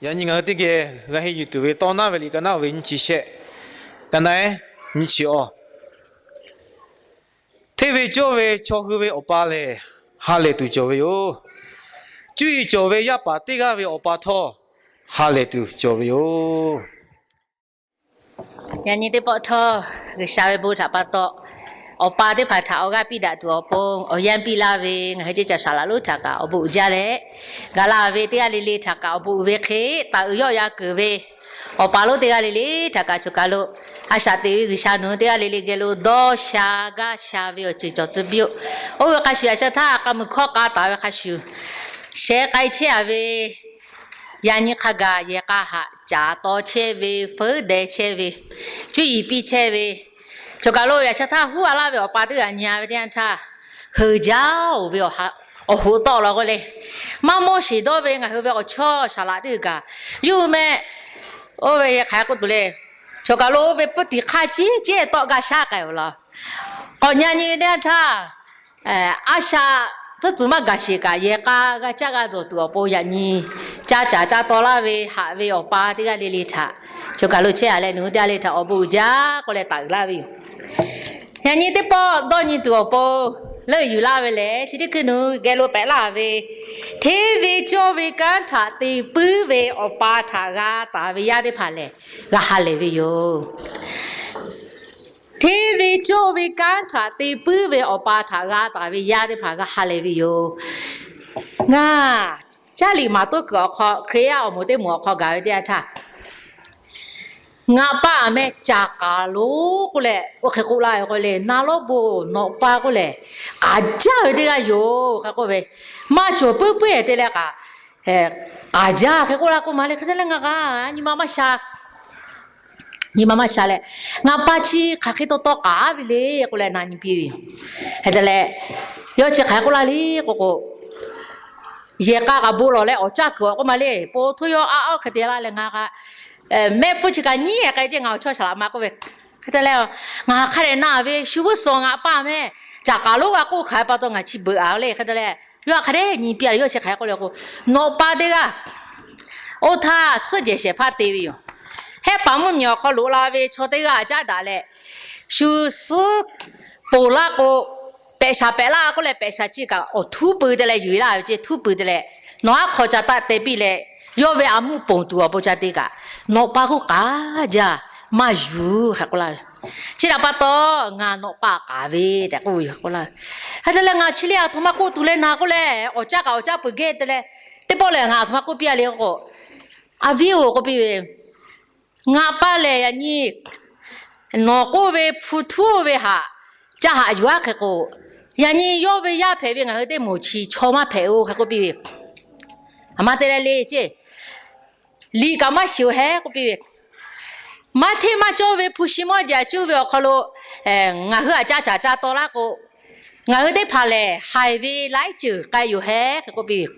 Yaꞈ nyi ngaˬ hui teˇ geh g'a henˇ yuˬ tuˬ ve tawˇ naˉ ve liꞈ ka naˉ ve nyiˇ chi shehˆ, ka naˉ nyiˇ chi awˬ. Hteˇ ve cawˇ ve chaw hui ve awˬ pa lehˬ, ha lehˬ tuˬ cawˬ ve yoˬ. Cuˇ yiˍ cawˬ ve yaˇ paˍ teˇ g'aˇ ve awˬ pa htawˇ, ha lehˬ tuˬ cawˬ ve yoˬ. Yaꞈ nyi teˇ pawˆ htawˇ, G'uiˬsha ve bon htaꞈ pa taw, awˬ pa teˇ hpaˍ htaꞈ awˬ g'aˇ piˇ daꞈ tuˬ awˬ pon awˬ yanˇ piˇ laˇ ve, ngaˬ hui ceˇ caˬ saˍ laꞈ lonˉ htaꞈ kaꞈ awˬ bon uiˍ jaˇ leh, gaˬ la ve teˇ g'aˇ le le htaꞈ kaꞈ awˬ bon uiˍ ve hk'e, taˍ uiˍ yawˆ yan keunˍ ve awˬ pa lonˉ teˇ g'aˇ le le htaꞈ kaꞈ choˬ kaˬ lo a shaꞈ teꞈ ve G'uiˬsha nawˬ hui teˇ g'aˇ le le geh lo dawˇ sha gaˇ sha ve awˬ ceuˬ cawˬ tcuh piˇ-oˆ. Oˇ ve hk'a shuˍ yaꞈ sheh htaˇ k'a muiˬ hkawˇ k'a taˍ ve hk'a shuˍ, sheh k'ai chehˇ a ve, yaꞈ nyi hk'a gaˬ yehˬ k'a haꞈ caˍ taw chehˇ ve, feuˉ deh chehˇ ve, cuˇ yiˍ piˇ chehˇ ve, choˬ kaˬ lo yaꞈ sheh htaˇ huˉ a laˇ ve awˬ pa teˇ g'aˇ nyi a ve teˇ yanˇ htaˇ, heuˬ jaˇ-oˬ ve awˬ hoꞈ tawˆ la k'oˆ leh, maˇ mawˇ sheˍ dawˇ ve ngaˬ hui ve awˬ chawˇ saˍ laꞈ teˇ g'uiˬ kaꞈ, yuˇ meh, oˇ ve hk'aˬ hk'e k'oˆ tuˬ le, choˬ kaˬ lo oˇ ve pfuhˇ tiˍ hk'aˇ ciˉ ciˉ tawˆ gaˇ shaˉ k'ai-oˬ laˇ. K'awꞈ nyi a nyi ve teˇ yanˇ htaˇ, a shaꞈ tuˉ tcuh maˇ gaˬ sheˍ kaꞈ, yehˬ k'a g'a caˇ g'a dawˬ tuˬ awˬ pon yaꞈ nyi ca caˍ ca taw laˇ ve haꞈ ve awˬ pa teˇ g'aˇ le le htaꞈ choˬ kaˬ lo chehˇ a leh, nawˬ hui teˇ g'aˇ le htaꞈ awˬ bon uiˍ jaˇ k'oˆ leh taˍ uiˍ laˇ ve yoˬ. Yaꞈ nyi teˇ pawˆ dawˇ nyi tuˬ awˬ pon leuˆ yuˬ laˇ ve lehˬ, chi teˇ hkui nawˬ hui geh lo pehꞈ laˇ ve, hteˇ ve cawˇ ve kanˉ htaꞈ te puiˉ ve awˬ pa htaꞈ g'a taˍ ve yaˇ teˇ hpaˍ lehˬ, g'a ha lehˬ ve yoˬ. Hteˇ ve cawˇ ve kanˉ htaꞈ te puiˉ ve awˬ pa htaꞈ g'a taˍ ve yaˇ teˇ hpaˍ g'a ha lehˬ ve yoˬ. Ngaˬ Caˇ liꞈ maˍ toˉ kuiˬ awˬ hk'aw, Hkriꞈ yaˇ awˬ moˍ teˇ moˍ awˬ hk'aw gaˬ ve teˇ yanˇ htaˇ, ngaˬ pa aˬ meh caˍ k'aˍ loˉ k'oˆ leh oˇ hk'e k'oˆ laˇ ve k'o le, na lawˉ bon nawꞈ pa k'oˆ lehˬ, k'aˍ jaˇ ve teˇ g'aˇ yoˬ hk'e k'oˆ ve, maˇ cawˬ puiˉ puiˉ-e te leh k'aˍ jaˇ hk'e k'oˆ laˇ k'oˆ ma le. Hk'e te leh ngaˬ kaꞈ nyi ma maˇ sha nyi ma maˇ sha leh, ngaˬ pa chi hk'aˬ hk'e taw taw k'aˍ ve le k'oˆ leh na nyi piˇ ve yoˬ. Hk'e te leh, yawˇ chi hk'aˬ hk'e k'oˆ laˇ le k'o k'o, yehˬ k'a kaꞈ bon lawˬ leh awˬ caˇ kuiˬ awˬ k'oˆ ma le, po htoˇ yawˇ a awˉ hk'e te laˇ leh ngaˬ kaꞈ, mehˆ hpfuhˇ chi kaꞈ nyiˉ hk'e ce ngaˬ awˬ chawˇ shaˍ laꞈ ma k'oˆ ve, hk'e te leh, ngaˬ hk'a dehꞈ na ve shu g'uˇ suhˍ ngaˬ pa meh caˍ k'aˍ lonˉ g'a k'oˆ hk'aˬ hk'e pa taw ngaˬ chi beuꞈ a le. Hk'e te leh, yawˇ hk'a dehꞈ nyi piˇ a le. Yawˇ chi hk'aˬ hk'e k'oˆ le k'o, nawꞈ pa teˇ g'aˇ oˇ htaˇ suhˉ jehˬ shehˍ hpaˇ te ve yoˬ. Hehˉ paˍ mvuhˇ miˬ awˬ hk'aw loꞈ la ve chaw teˇ g'aˇ caˉ daꞈ leh, shu suhˉ ponˬ laˇ k'o, pehꞈ shaˍ pehꞈ laˇ k'oˆ leh pehꞈ shaˍ chi kaꞈ awˬ htuˉ pui te leh yuˬ e laˇ ve ce, htuˉ pui te leh, nawˬ aˉ hk'aw ca taˆ te piˇ leh, yawˇ ve a mvuhˇ ponˬ tuˬ awˬ pon ca te kaꞈ, nawꞈ pa k'oˆ k'aˍ jaˇ, maˇ yuˬ hk'e k'oˆ laˇ ve. Chi htaꞈ pa taw, ngaˬ nawꞈ pa k'aˍ ve tehꞈ k'oˆ ve yoˬ k'oˆ laˇ ve. Hk'e te leh ngaˬ chi leh aˬ htoꞈ ma k'oˆ tuˬ leh na k'oˆ leh, awˬ caˇ kaꞈ awˬ caˇ peuˬ geh te leh, teˇ pawˆ lehˬ ngaˬ aˬ htoꞈ ma k'oˆ piˇ a le k'o, a viˉ-oˬ k'oˆ piˇ ve, ngaˬ pa lehˬ yaꞈ nyi nawˬ k'oˆ ve hpu htuˉ ve haꞈ, caˇ haꞈ yuˬ aˉ hk'e k'o, yaꞈ nyi yawˇ ve yaˇ hpehꞈ ve ngaˬ hui teˇ moˍ chi chaw maˇ hpehꞈ-oˬ hk'e k'oˆ piˇ ve. Aˬ ma te leh le ce, liꞈ kaꞈ maˇ shiˍ-oˬ hehˉ k'oˆ piˇ ve, maˇ hteˇ maˇ cawˇ ve hpu shi mawˇ jaꞈ cuˇ ve awˬ hk'aw lo ngaˬ hui aꞈ ca caˍ ca taw laˇ k'o, ngaˬ hui teˇ hpaˍ lehˬ haiˬ ve laiˉ ceuˬ k'ai yoˬ hehˉ hk'e k'oˆ piˇ ve.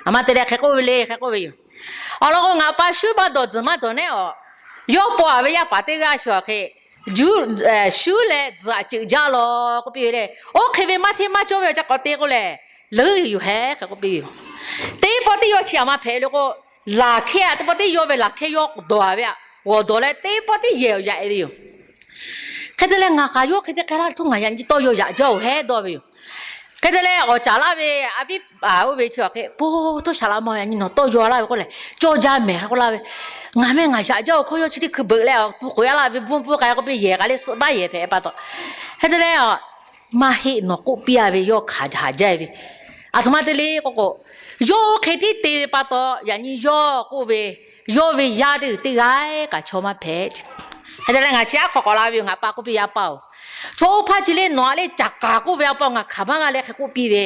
Aˬ ma te leh hk'e k'oˆ ve le hk'e k'oˆ ve yoˬ. Awˬ lawn k'o, ngaˬ pa shuˉ maˇ dawˬ tzuhˬ maˇ dawˬ nehˉ awˬ, yawˇ paw aꞈ ve yaˇ paˍ teˇ g'aˇ shuˍ hk'e, shuˉ leh tzuhˬ aꞈ ceuꞈ jaˇ law k'oˆ piˇ ve le. Oˇ hk'e ve maˇ hteˇ maˇ cawˇ ve awˬ ca k'awꞈ te k'oˆ lehˬ, leuˉ yoˬ hehˉ hk'e k'oˆ piˇ ve yoˬ. Teˇ pawˆ tiˉ yawˇ chi aˬ ma hpehꞈ ve le k'o, laˬ hkehˇ aꞈ teˇ pawˆ tiˉ yawˇ ve laˬ hkehˇ yawˇ dawˬ a ve aꞈ g'awˬ dawˬ leh teˇ pawˆ tiˉ yehˬ awˬ yaꞈ e ve yoˬ. Hk'e te leh ngaˬ kaꞈ yawˇ hk'e te k'ai laˇ htawˇ ngaˬ yaꞈ nyi tawˇ yaw yaꞈ jaˇ-oˬ hehˉ dawˇ ve yoˬ. Hk'e te leh awˬ caˍ laˇ ve a viˉ paˍ oˇ ve chi awˬ hk'e po htoˇ shaˍ laꞈ ma yaꞈ nyi nawˬ tawˇ yaw laˇ ve k'oˆ lehˬ, cawˇ jaˇ mehˍ hk'e k'oˆ laˇ ve. Ngaˬ meh ngaˬ yaꞈ jaˇ-oˬ hkawˇ yawˇ chi teˇ hkui beuꞈ leh awˬ tu k'oꞈ yaˇ laˇ ve bvuhˇ bvuhˇ k'ai k'oˆ piˇ yehˬ k'ai leh suhˆ baˆ yehˬ hpehꞈ pa taw. Hk'e te leh, maˇ heˆ nawˬ k'oˆ piˇ a ve yawˇ hkanˍ jaˇ ve. Aˬ htoꞈ ma te le k'oˆ k'o, yawˇ oˇ hk'e tiˉ te ve pa taw yaꞈ nyi yawˇ k'oˆ ve, yawˇ ve yaˇ teˇ g'uiˬ teˇ g'aˇ kaꞈ chaw maˇ hpehꞈ. Hk'e te leh ngaˬ chi aˉ hk'aw k'awꞈ la ve yoˬ. Ngaˬ pa k'oˆ piˇ ve, A pa-oˬ, chaw oˇ hpaˇ chi le nawˬ aꞈ le caˍ k'aˍ k'oˆ ve a pa ngaˬ hkanˍ maˇ g'a leh hk'e k'oˆ piˇ ve,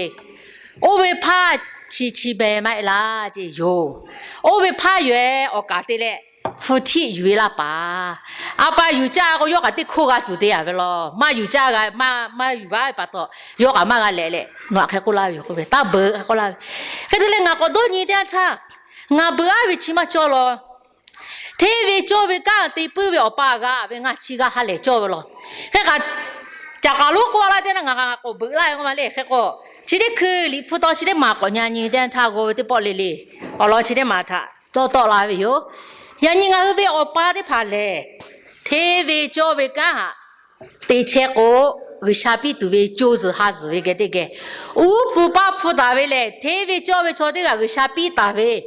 oˇ ve hpaˇ chi chi beh maˇ heˆ laˇ ce yoˬ. Oˇ ve hpaˇ yoˬ-ehˉ awˬ kaˍ te leh hpu htiˆ yuˬ ve laˇ paˍ. A pa yuˬ caˇ k'o yawˇ kaꞈ teˇ hkoˇ g'a tuˬ te yaꞈ ve law. Maˇ yuˬ caˇ g'a, maˇ yuˬ g'a ve pa taw, yawˇ kaꞈ maˇ g'a lehꞈ leh nawˬ aꞈ hk'e k'oˆ laˇ ve yoˬ k'oˆ ve, taˇ beuꞈ hk'e k'oˆ laˇ ve. Hk'e te leh ngaˬ k'awꞈ dawˇ nyi teˇ yanˇ htaˇ, ngaˬ beuꞈ aˉ ve chi maˇ cawˇ law. Hteˇ ve cawˇ ve kanˉ te puiˉ ve awˬ pa g'a ve ngaˬ chi g'a ha lehˬ cawˇ ve law. Hk'e k'aꞈ, caˍ k'aˍ lonˉ k'oˆ laˇ teˇ yanˇ ngaˬ k'awꞈ beuꞈ laˇ ve k'oˆ ma le. Hk'e k'o, chi teˇ hkui liꞈ hpu taw chi teˇ maˬ k'awꞈ nyi nyi teˇ yanˇ htaˇ g'aw ve teˇ pawˆ le le. Awˬ lawn chi teˇ maˬ htaꞈ dawˇ tawˆ la ve yoˬ. Yaꞈ nyi ngaˬ hui ve awˬ pa teˇ hpaˍ lehˬ, hteˇ ve cawˇ ve kanˉ htaꞈ te chehˇ k'o, G'uiˬsha piˇ tuˬ ve co zuhˬ ha zuhˬ ve geh teˇ geh, uˉ hpu paˇ hpu taˍ ve lehˬ, hteˇ ve cawˇ ve chaw teˇ g'aˇ G'uiˬsha piˇ taˍ ve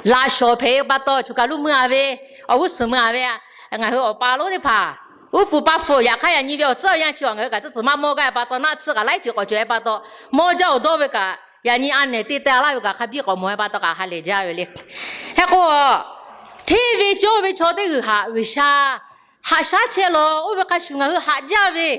laꞈ shawˍ hpehꞈ ve pa taw, choˬ kaˬ lo mui-a ve, awˬ g'uˇ suhˍ mui-a ve, ngaˬ hui awˬ pa lonˉ teˇ hpaˍ uˉ hpu paˇ hpu. Yaꞈ hk'aˇ yaꞈ nyi ve awˬ tcuhˉ awˬ yanˇ chi ngaˬ hui kaꞈ tcuhˉ tcuhˬ maˇ mawˇ gaˇ ve pa taw, naˆ tsuhˇ kaꞈ laiˉ ceuˬ k'awꞈ cawˬ ve pa taw, mawˇ jaˇ awˬ dawˇ ve kaꞈ, yaꞈ nyi a nehˬ te teh laˇ ve kaꞈ hk'a biˇ k'awꞈ mawˬ ve pa taw kaꞈ ha lehˬ jaˇ ve le. Hk'e k'o, hteˇ ve cawˇ ve chaw teˇ g'uiˬ htaꞈ G'uiˬsha haꞈ shaˉ chehˇ law. Oˇ ve hk'a shuˍ ngaˬ hui haꞈ jaˇ ve,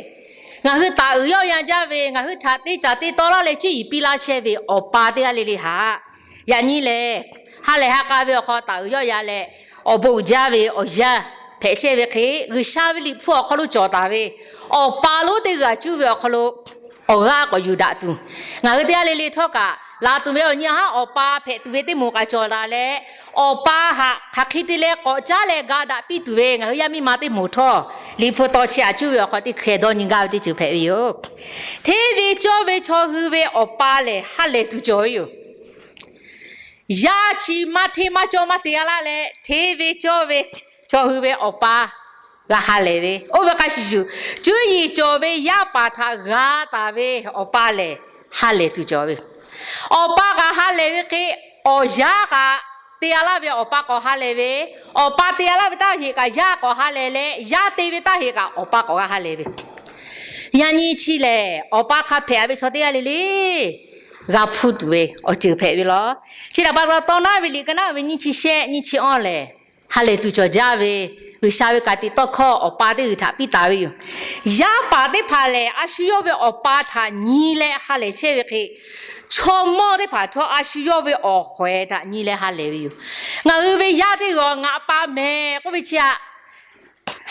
ngaˬ hui taˍ uiˍ yawˇ yan jaˇ ve, ngaˬ hui htaꞈ te caˍ te taw laˇ leh cuˇ yiˍ piˇ laˇ chehˇ ve awˬ pa teˇ g'aˇ le le htaꞈ, yaꞈ nyi lehˬ, ha lehˬ ha k'a ve awˬ hk'aw taˍ uiˍ yawˇ yan leh, awˬ bon uiˍ jaˇ ve awˬ yanˇ hpehꞈ chehˇ ve hk'e, G'uiˬsha ve Liꞈ hpu awˬ hk'aw lo cawˬ taˍ ve, awˬ pa lonˉ teˇ g'aˇ cuˇ ve awˬ hk'aw lo awˬ g'aˇ k'awꞈ yuˬ daꞈ tuˬ, ngaˬ hui teˇ g'aˇ le le htawˇ kaꞈ, laˬ tuˬ ve awˬ nyi haˉ awˬ pa hpehꞈ tuˬ ve teˇ moˍ k'ai cawˬ la leh, awˬ pa htaꞈ hk'aˬ hk'e te leh k'awꞈ caˉ leh ga daꞈ piˇ tuˬ ve ngaˬ hui yaˇ miˇ ma teˇ moˍ htawˇ, Liꞈ hpu taw chi aꞈ cuˇ ve awˬ hk'aw teˇ hkeh dawˇ nyi gaˇ ve teˇ ceuˬ hpehꞈ ve yoˬ. Hteˇ ve cawˇ ve chaw hui ve awˬ pa lehˬ ha lehˬ tuˬ cawˬ ve yoˬ. Yaˇ chi maˇ hteˇ maˇ cawˇ maˇ te-a laˇ leh, hteˇ ve cawˇ ve chaw hui ve awˬ pa g'a ha lehˬ ve. Oˇ ve hk'a shuˍ shuˍ, cuˇ yiˍ cawˬ ve yaˇ paˍ htaꞈ g'a taˍ ve awˬ pa lehˬ ha lehˬ tuˬ cawˬ ve. Awˬ pa kaꞈ ha lehˬ ve hk'e, awˬ yaˇ kaꞈ te-a laˇ ve awˬ pa k'awꞈ ha lehˬ ve, awˬ pa te-a laˇ ve taˇ heꞈ kaꞈ yaˇ k'awꞈ ha lehˬ leh, yaˇ te ve taˇ heꞈ kaꞈ awˬ pa k'awꞈ g'a ha lehˬ ve. Yaꞈ nyi chi lehˬ, awˬ pa hk'a hpehꞈ ve chaw teˇ g'aˇ le le g'a hpuˇ tuˬ ve awˬ ceuˬ hpehꞈ ve law. Chi htaꞈ pa taw, Tawˇ naˉ ve liꞈ ka naˉ ve nyiˇ chi shehˆ nyiˇ chi awˇ lehˬ, ha lehˬ tuˬ cawˬ jaˇ ve, G'uiˬsha ve ka tiꞈ tawˇ hkawˇ awˬ pa teˇ g'uiˬ htaꞈ piˇ taˍ ve yoˬ. Yaˇ paˍ teˇ hpaˍ lehˬ, a shu yawˇ ve awˬ pa htaꞈ nyi leh ha lehˬ chehˇ ve hk'e, chaw mawˇ teˇ hpaˍ htawˇ a shu yawˇ ve awˬ hawehˍ htaꞈ nyi leh ha lehˬ ve yoˬ. Ngaˬ hui ve yaˇ teˇ g'aˇ ngaˬ pa mehˍ k'oˆ ve chi aꞈ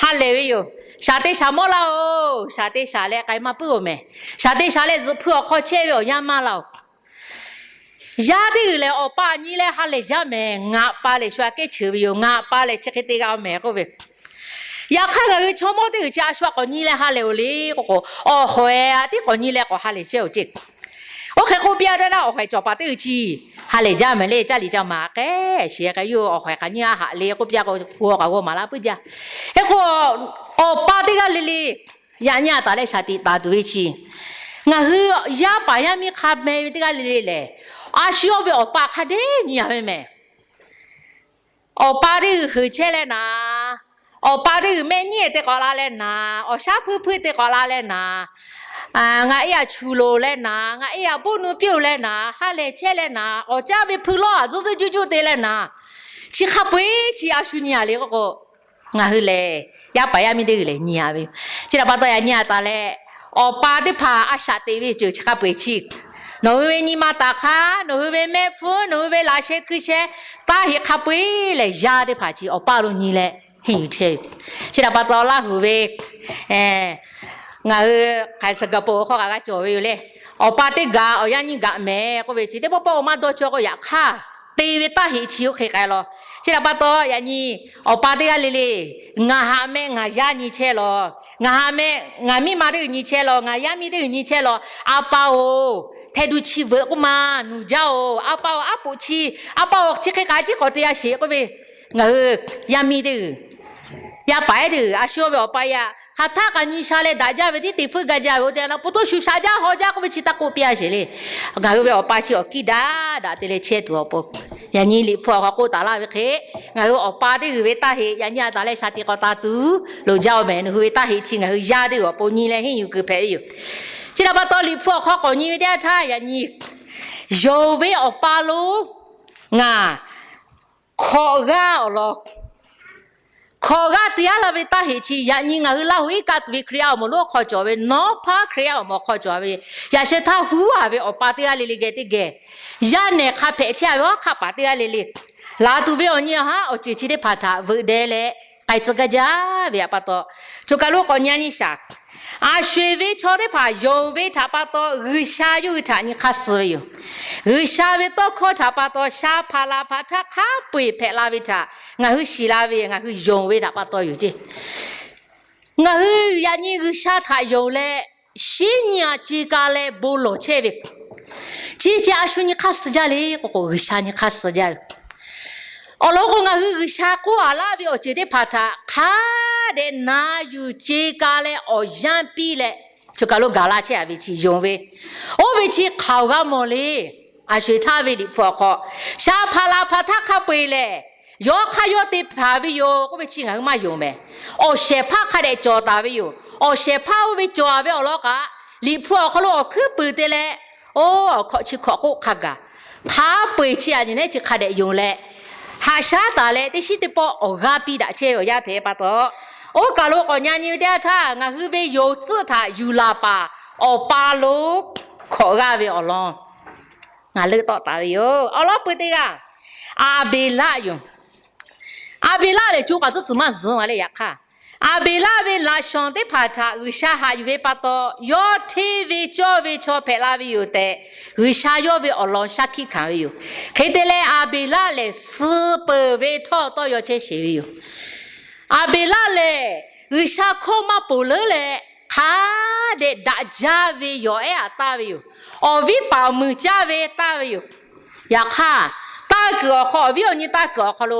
ha lehˬ ve yoˬ. Shaˍ te shaˍ mawˇ laˇ-oˬ. Shaˍ te shaˍ leh k'ai maˇ puiˉ-oˬ mehˍ. Shaˍ te shaˍ leh zuhꞈ hpu awˬ hk'aw chehˇ ve awˬ yanˇ maˇ laˇ-oˬ. Yaˇ teˇ g'uiˬ lehˬ, awˬ pa nyi leh ha lehˬ jaˇ mehˍ. Ngaˬ pa lehˬ shu aꞈ kehˉ cheuˬ ve yoˬ. Ngaˬ pa lehˬ chi hk'e te g'a-oˬ mehˍ k'oˆ ve. Yaꞈ hk'aˇ, ngaˬ hui chaw mawˇ teˇ g'uiˬ chi a shu aꞈ k'awꞈ nyi leh ha lehˬ-oˬ le k'oˆ k'o, awˬ hawehˍ aꞈ tiˉ k'awꞈ nyi leh k'awꞈ ha lehˬ chehˇ-oˬ ceˇ. Oˇ hk'e k'oˆ piˇ-a teˇ naˇ, awˬ hawehˍ cawˬ paˍ teˇ g'uiˬ chi ha lehˬ jaˇ mehˍ le. Caˇ liꞈ caˇ maˍ k'ehˉ shiˍ k'ai yoˬ. Awˬ hawehˍ k'aꞈ nyi a haꞈ le k'oˆ piˇ-a k'o, g'aw k'aꞈ g'aw maˍ laˇ puiˉ jaˇ. Hk'e k'o, awˬ pa teˇ g'aˇ le le yaꞈ nyi a taˍ leh shaˍ tiꞈ taˍ tuˬ ve chi, ngaˬ hui yaˇ paˍ yaˇ miˇ hk'a meh ve teˇ g'aˇ le le lehˬ, a shu yawˇ ve awˬ pa hk'a dehꞈ nyi-a ve mehˍ. Awˬ pa teˇ g'uiˬ heuˬ chehˇ leh naˍ, awˬ pa teˇ g'uiˬ mehˆ nyiˉ te k'awꞈ la leh naˍ, awˬ shaˉ hpuiˇ hpuiˇ te k'awꞈ la leh naˍ, ngaˬ e aꞈ chuˬ loˍ leh naˍ, ngaˬ e aꞈ boˆ nu piˇ-oˬ leh naˍ, ha lehˬ chehˇ leh naˍ, awˬ caˇ ve hpui lawˇ aꞈ zuhˇ zuhˇ juˇ juˇ te leh naˍ, chi hk'a peu-eˬ chi a shu nyi-a le k'oˆ k'o, ngaˬ hui lehˬ yaˇ paˍ yaˇ miˇ teˇ g'uiˬ lehˬ nyi-a ve. Chi htaꞈ pa taw yaꞈ nyi a taˍ leh, awˬ pa teˇ hpaˍ a shaꞈ teꞈ ve ceuˬ chi hk'a peu-eˬ chi, nawˬ hui ve nyi ma taˍ hk'aˇ, nawˬ hui ve mehˆ hpfuhˇ, nawˬ hui ve laꞈ sheh hkui sheh, taˇ heꞈ hk'a peu-eˬ lehˬ, yaˇ teˇ hpaˍ chi awˬ pa lo nyi leh henˇ yuˬ chehˇ ve. Chi htaꞈ pa taw Laˇ huˍ ve ngaˬ hui hk'aˬ Singapore hk'aw kaꞈ g'a cawˬ ve yoˬ le. Awˬ pa teˇ gaˬ awˬ yaˇ nyiˇ gaˬ mehˍ k'oˆ ve chi teˇ pawˆ pawˆ-oˬ maˇ dawˇ cawˇ k'o, yaꞈ hk'aˇ te ve taˇ heꞈ chi oˇ hk'e k'ai law. Chi htaꞈ pa taw yaꞈ nyi awˬ pa teˇ g'aˇ le le, ngaˬ haꞈ mehˆ ngaˬ yaˇ nyi chehˇ law, ngaˬ haꞈ mehˆ ngaˬ miˇ ma teˇ g'uiˬ nyi chehˇ law, ngaˬ yaˇ miˇ teˇ g'uiˬ nyi chehˇ law, a pa-oˬ, hteˇ duˇ chi veuꞈ k'oˆ ma nuˬ jaˇ-oˬ, a pa-oˬ, aˉ poꞈ chi, a pa-oˬ, chi hk'e k'ai ciˉ k'awꞈ te-a sheˍ k'oˆ ve, ngaˬ hui yaˇ miˇ teˇ g'uiˬ, yaˇ paˍ ehˉ teˇ g'uiˬ, a shu ve awˬ pa yaˇ hk'aˬ htaˆ kaꞈ nyi sha leh daꞈ jaˇ ve tiˉ te hpuiˉ gaˇ jaˇ ve, oˇ te na po toˇ shu sha jaˇ haw jaˇ k'oˆ ve chi taˇ k'oˆ piˇ-a sheˍ le. Ngaˬ hui ve awˬ pa chi awˬ kiˇ daꞈ daꞈ te leh chehˇ tuˬ awˬ pon, yaꞈ nyi Liꞈ hpu awˬ hk'aw k'oˆ taˍ laˇ ve hk'e, ngaˬ hui awˬ pa teˇ g'uiˬ ve taˇ heꞈ yaꞈ nyi a taˍ leh shaˍ tiꞈ k'awꞈ taˍ tuˬ loˍ jaˇ-oˬ mehˍ. Nawˬ hui ve taˇ heꞈ chi ngaˬ hui yaˇ teˇ g'uiˬ awˬ pon nyi leh henˇ yuˬ kuiˬ hpehꞈ ve yoˬ. Chi htaꞈ pa taw Liꞈ hpu awˬ hk'aw k'awꞈ nyi ve teˇ yanˇ htaˇ yaꞈ nyi, yonˍ ve awˬ pa lo ngaˬ hkawꞈ g'aˇ awˬ lawn hkawꞈ g'aˇ te-a laˇ ve taˇ heꞈ chi yaꞈ nyi ngaˬ hui Laˇ huˍ iˉ kaˆ tuˬ ve Hkriꞈ yaˇ awˬ moˍ lonˉ hk'aw cawˬ ve, nawˉ hpaˇ Hkriꞈ yaˇ awˬ moˍ hk'aw cawˬ ve, yaꞈ sheh htaˇ huˉ-a ve awˬ pa teˇ g'aˇ le le geh teˇ geh, yaˇ nehˬ hk'a hpehꞈ chehˇ-a ve awˉ hk'aˆ paˍ teˇ g'aˇ le le, laˬ tuˬ ve awˬ nyi haˉ awˬ ceuˬ chi teˇ hpaˍ htaꞈ veuꞈ deh leh k'ai tcuh gaˇ jaˇ ve htaꞈ pa taw, choˬ kaˬ lo k'awꞈ nyi-a nyi shaˍ. A sho-eˬ ve chaw teˇ hpaˍ yonˍ ve htaꞈ pa taw G'uiˬsha yawˇ hui htaꞈ nyi hk'aˇ suh ve yoˬ. G'uiˬsha ve tawˇ hkawˇ htaꞈ pa taw sha hpaˍ laˬ hpaˍ htaˇ hk'a peu-eˬ hpehꞈ la ve htaꞈ ngaˬ hui shiˍ la ve, ngaˬ hui yonˍ ve htaꞈ pa taw yoˬ ceˇ. Ngaˬ hui yaꞈ nyi G'uiˬsha htaꞈ yonˍ leh, shiˉ nyi-a ce ka leh bon lawˬ chehˇ ve, chi ce a shu nyi hk'aˇ suh jaˇ le k'oˆ k'o, G'uiˬsha nyi hk'aˇ suh jaˇ ve. Awˬ lawn k'o, ngaˬ hui G'uiˬsha k'oˆ a laˇ ve awˬ ceuˬ teˇ hpaˍ htaꞈ hk'a dehꞈ na yuˬ ce ka leh awˬ yanˇ piˇ leh, choˬ kaˬ lo gaˬ la chehˇ a ve chi yonˍ ve, oˇ ve chi hk'aoˍ g'a mawˬ le. A sho-eˬ htaˇ ve Liꞈ hpu awˬ hk'aw, shaˍ hpaˍ laˬ hpaˍ htaˇ hk'a peu-eˬ lehˬ, yawˇ hk'aˇ yawˇ te hpanˍ ve yoˬ k'oˆ ve chi ngaˬ hui maˇ yonˍ mehˍ. Awˬ shehˍ hpaˇ hk'a dehꞈ cawˬ taˍ ve yoˬ. Awˬ shehˍ hpaˇ oˇ ve cawˬ a ve awˬ lawn kaꞈ, Liꞈ hpu awˬ hk'aw lo awˬ hkuiˉ puiˍ te leh, oˇ awˬ hkawꞈ chi hkawꞈ k'oˆ hk'a gaˬ, hk'a peu-eˬ chi a nyi neˉ chi hk'a dehꞈ yonˍ leh, haꞈ shaˉ taˍ leh teˇ shiˉ teˇ pawˆ awˬ g'aˇ piˇ daꞈ chehˇ ve awˬ yanˇ hpehꞈ pa taw, oˇ kaˬ lo k'awꞈ nyi nyi ve teˇ yanˇ htaˇ, ngaˬ hui ve yonˍ tcuhˆ htaꞈ yuˬ laˬ paˍ Awˬ pa lonˉ hkawꞈ g'aˇ ve awˬ lawn ngaˬ leuˆ tawˆ taˍ ve yoˬ. Awˬ lawn pui teˇ g'aˇ, Aˍbeˍlaˆ yoˬ. Aˍbeˍlaˆ lehˬ, co kaꞈ tcuhˉ tcuhˬ maˇ zuhꞈ a leh yaꞈ hk'aˇ, Aˍbeˍlaˆ ve laꞈ shawnˍ teˇ hpaˍ htaꞈ G'uiˬsha haꞈ yuˬ ve pa taw, yawˇ hteˇ ve cawˇ ve chaw hpehꞈ la ve yoˬ tehꞈ, G'uiˬsha yawˇ ve awˬ lawn shaˉ hkiˆ hkanˍ ve yoˬ. Hk'e te leh, Aˍbeˍlaˆ lehˬ suh peuˬ ve htawˇ tawˇ yaw chehˇ sheˍ ve yoˬ. Aˍbeˍlaˆ lehˬ, G'uiˬsha hkawˇ maˇ ponˬ leuˉ leh, hk'a dehꞈ daꞈ jaˇ ve yawˬ ehˉ aꞈ taˇ ve yoˬ. Awˬ viˉ paˍ muiˬ caˇ ve taˇ ve yoˬ. Yaꞈ hk'aˇ, taˇ kuiˬ awˬ hk'aw, awˬ viˉ awˬ nyi taˇ kuiˬ awˬ hk'aw lo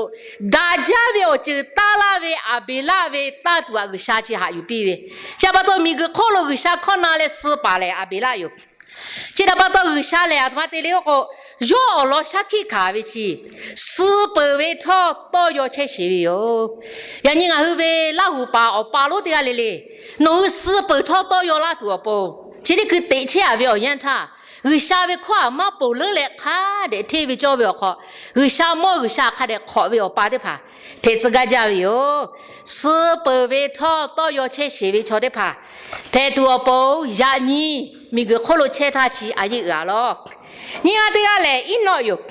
daꞈ jaˇ ve awˬ ceuˬ taˇ laˇ ve Aˍbeˍlaˆ ve taˇ tuˬ aꞈ G'uiˬsha chi haꞈ yuˬ piˇ ve. Chi htaꞈ pa taw, miˬguiˬ hk'oˆ lo G'uiˬsha hkawˇ na leh suh paˍ lehˬ Aˍbeˍlaˆ yoˬ. Chi htaꞈ pa taw, G'uiˬsha lehˬ aˬ htoꞈ ma te le k'o, yawˇ awˬ lawn shaˉ hkiˆ hkanˍ ve chi, suh peuˬ ve htawˇ tawˇ yaw chehˇ sheˍ ve yoˬ. Yaꞈ nyi ngaˬ hui ve Laˇhuˍ paˍ awˬ pa lonˉ teˇ g'aˇ le le, nawˬ hui suh peuˬ htawˇ tawˇ yaw laˇ tuˬ awˬ pon, chi teˇ hkui teꞈ chehˇ a ve awˬ yanˇ htaˇ, G'uiˬsha ve hkawˇ aꞈ maˇ ponˬ leuˉ leh hk'a dehꞈ hteˇ ve cawˇ ve awˬ hk'aw, G'uiˬsha mawˇ G'uiˬsha hk'a dehꞈ hk'awꞈ ve awˬ pa teˇ hpaˍ hpehꞈ tcuh gaˇ jaˇ ve yoˬ. Suh peuˬ ve htawˇ tawˇ yaw chehˇ sheˍ ve chaw teˇ hpaˍ hpehꞈ tuˬ awˬ pon, yaꞈ nyi miˬguiˬ hk'oˆ lo chehˇ htaˇ chi a yeˇ uiˍ a lawˬ. Nyiˇ g'aˇ teˇ g'aˇ lehˬ, Eˇnawˆ yoˬ.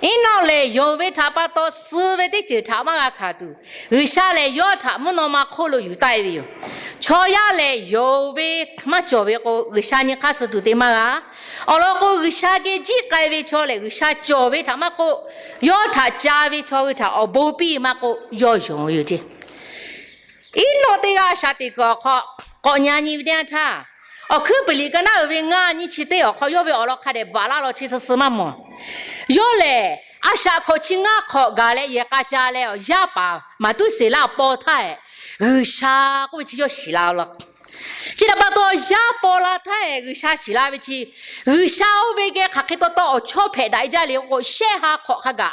Eˇnawˆ lehˬ, yonˍ ve htaꞈ pa taw suh ve teˇ ceuˬ htaꞈ maˇ g'a hkanˍ tuˬ, G'uiˬsha lehˬ yawˇ htaꞈ mvuhˇ naw ma hk'oˆ lo yuˬ taˆ e ve yoˬ. Chaw yaˇ lehˬ, yonˍ ve maˇ cawˬ ve k'o, G'uiˬsha nyi hk'aˇ suh tuˬ te maˇ g'a. Awˬ lawn k'o, G'uiˬsha geh jiˆ k'ai ve chaw lehˬ, G'uiˬsha cawˬ ve htaꞈ maˇ k'oˆ, yawˇ htaꞈ ca ve chaw hui htaꞈ awˬ bon piˇ maˇ k'oˆ, yawˇ yonˍ ve yoˬ ceˇ. Eˇnawˆ teˇ g'aˇ a shaꞈ teꞈ kuiˬ awˬ hk'aw k'awꞈ nyi nyi ve teˇ yanˇ htaˇ, Awˬ hkuiˉ puiˍ liꞈ ka naˉ uiˍ ve ngaˇ nyiˇ chi teˇ awˬ hk'aw yawˇ ve awˬ lawn hk'a dehꞈ bvuhꞈ laˇ law chi suh suh maˇ mawˬ. Yawˇ lehˬ, a shaꞈ hkawꞈ chi ngaˇ hk'awꞈ gaˬ leh yehˬ k'a ca leh, yaˇ paˍ Maˍtuˇseˍlaˆ paw htaˇ, G'uiˬsha k'oˆ ve chi yawˇ shiˍ la law. Chi htaꞈ pa taw, yaˇ paw la htaˇ, G'uiˬsha shiˍ la ve chi, G'uiˬsha oˇ ve geh hk'aˬ hk'e taw taw awˬ chawˇ hpehꞈ daꞈ e jaˇ le k'o, shehˆ ha hk'awꞈ hk'a gaˬ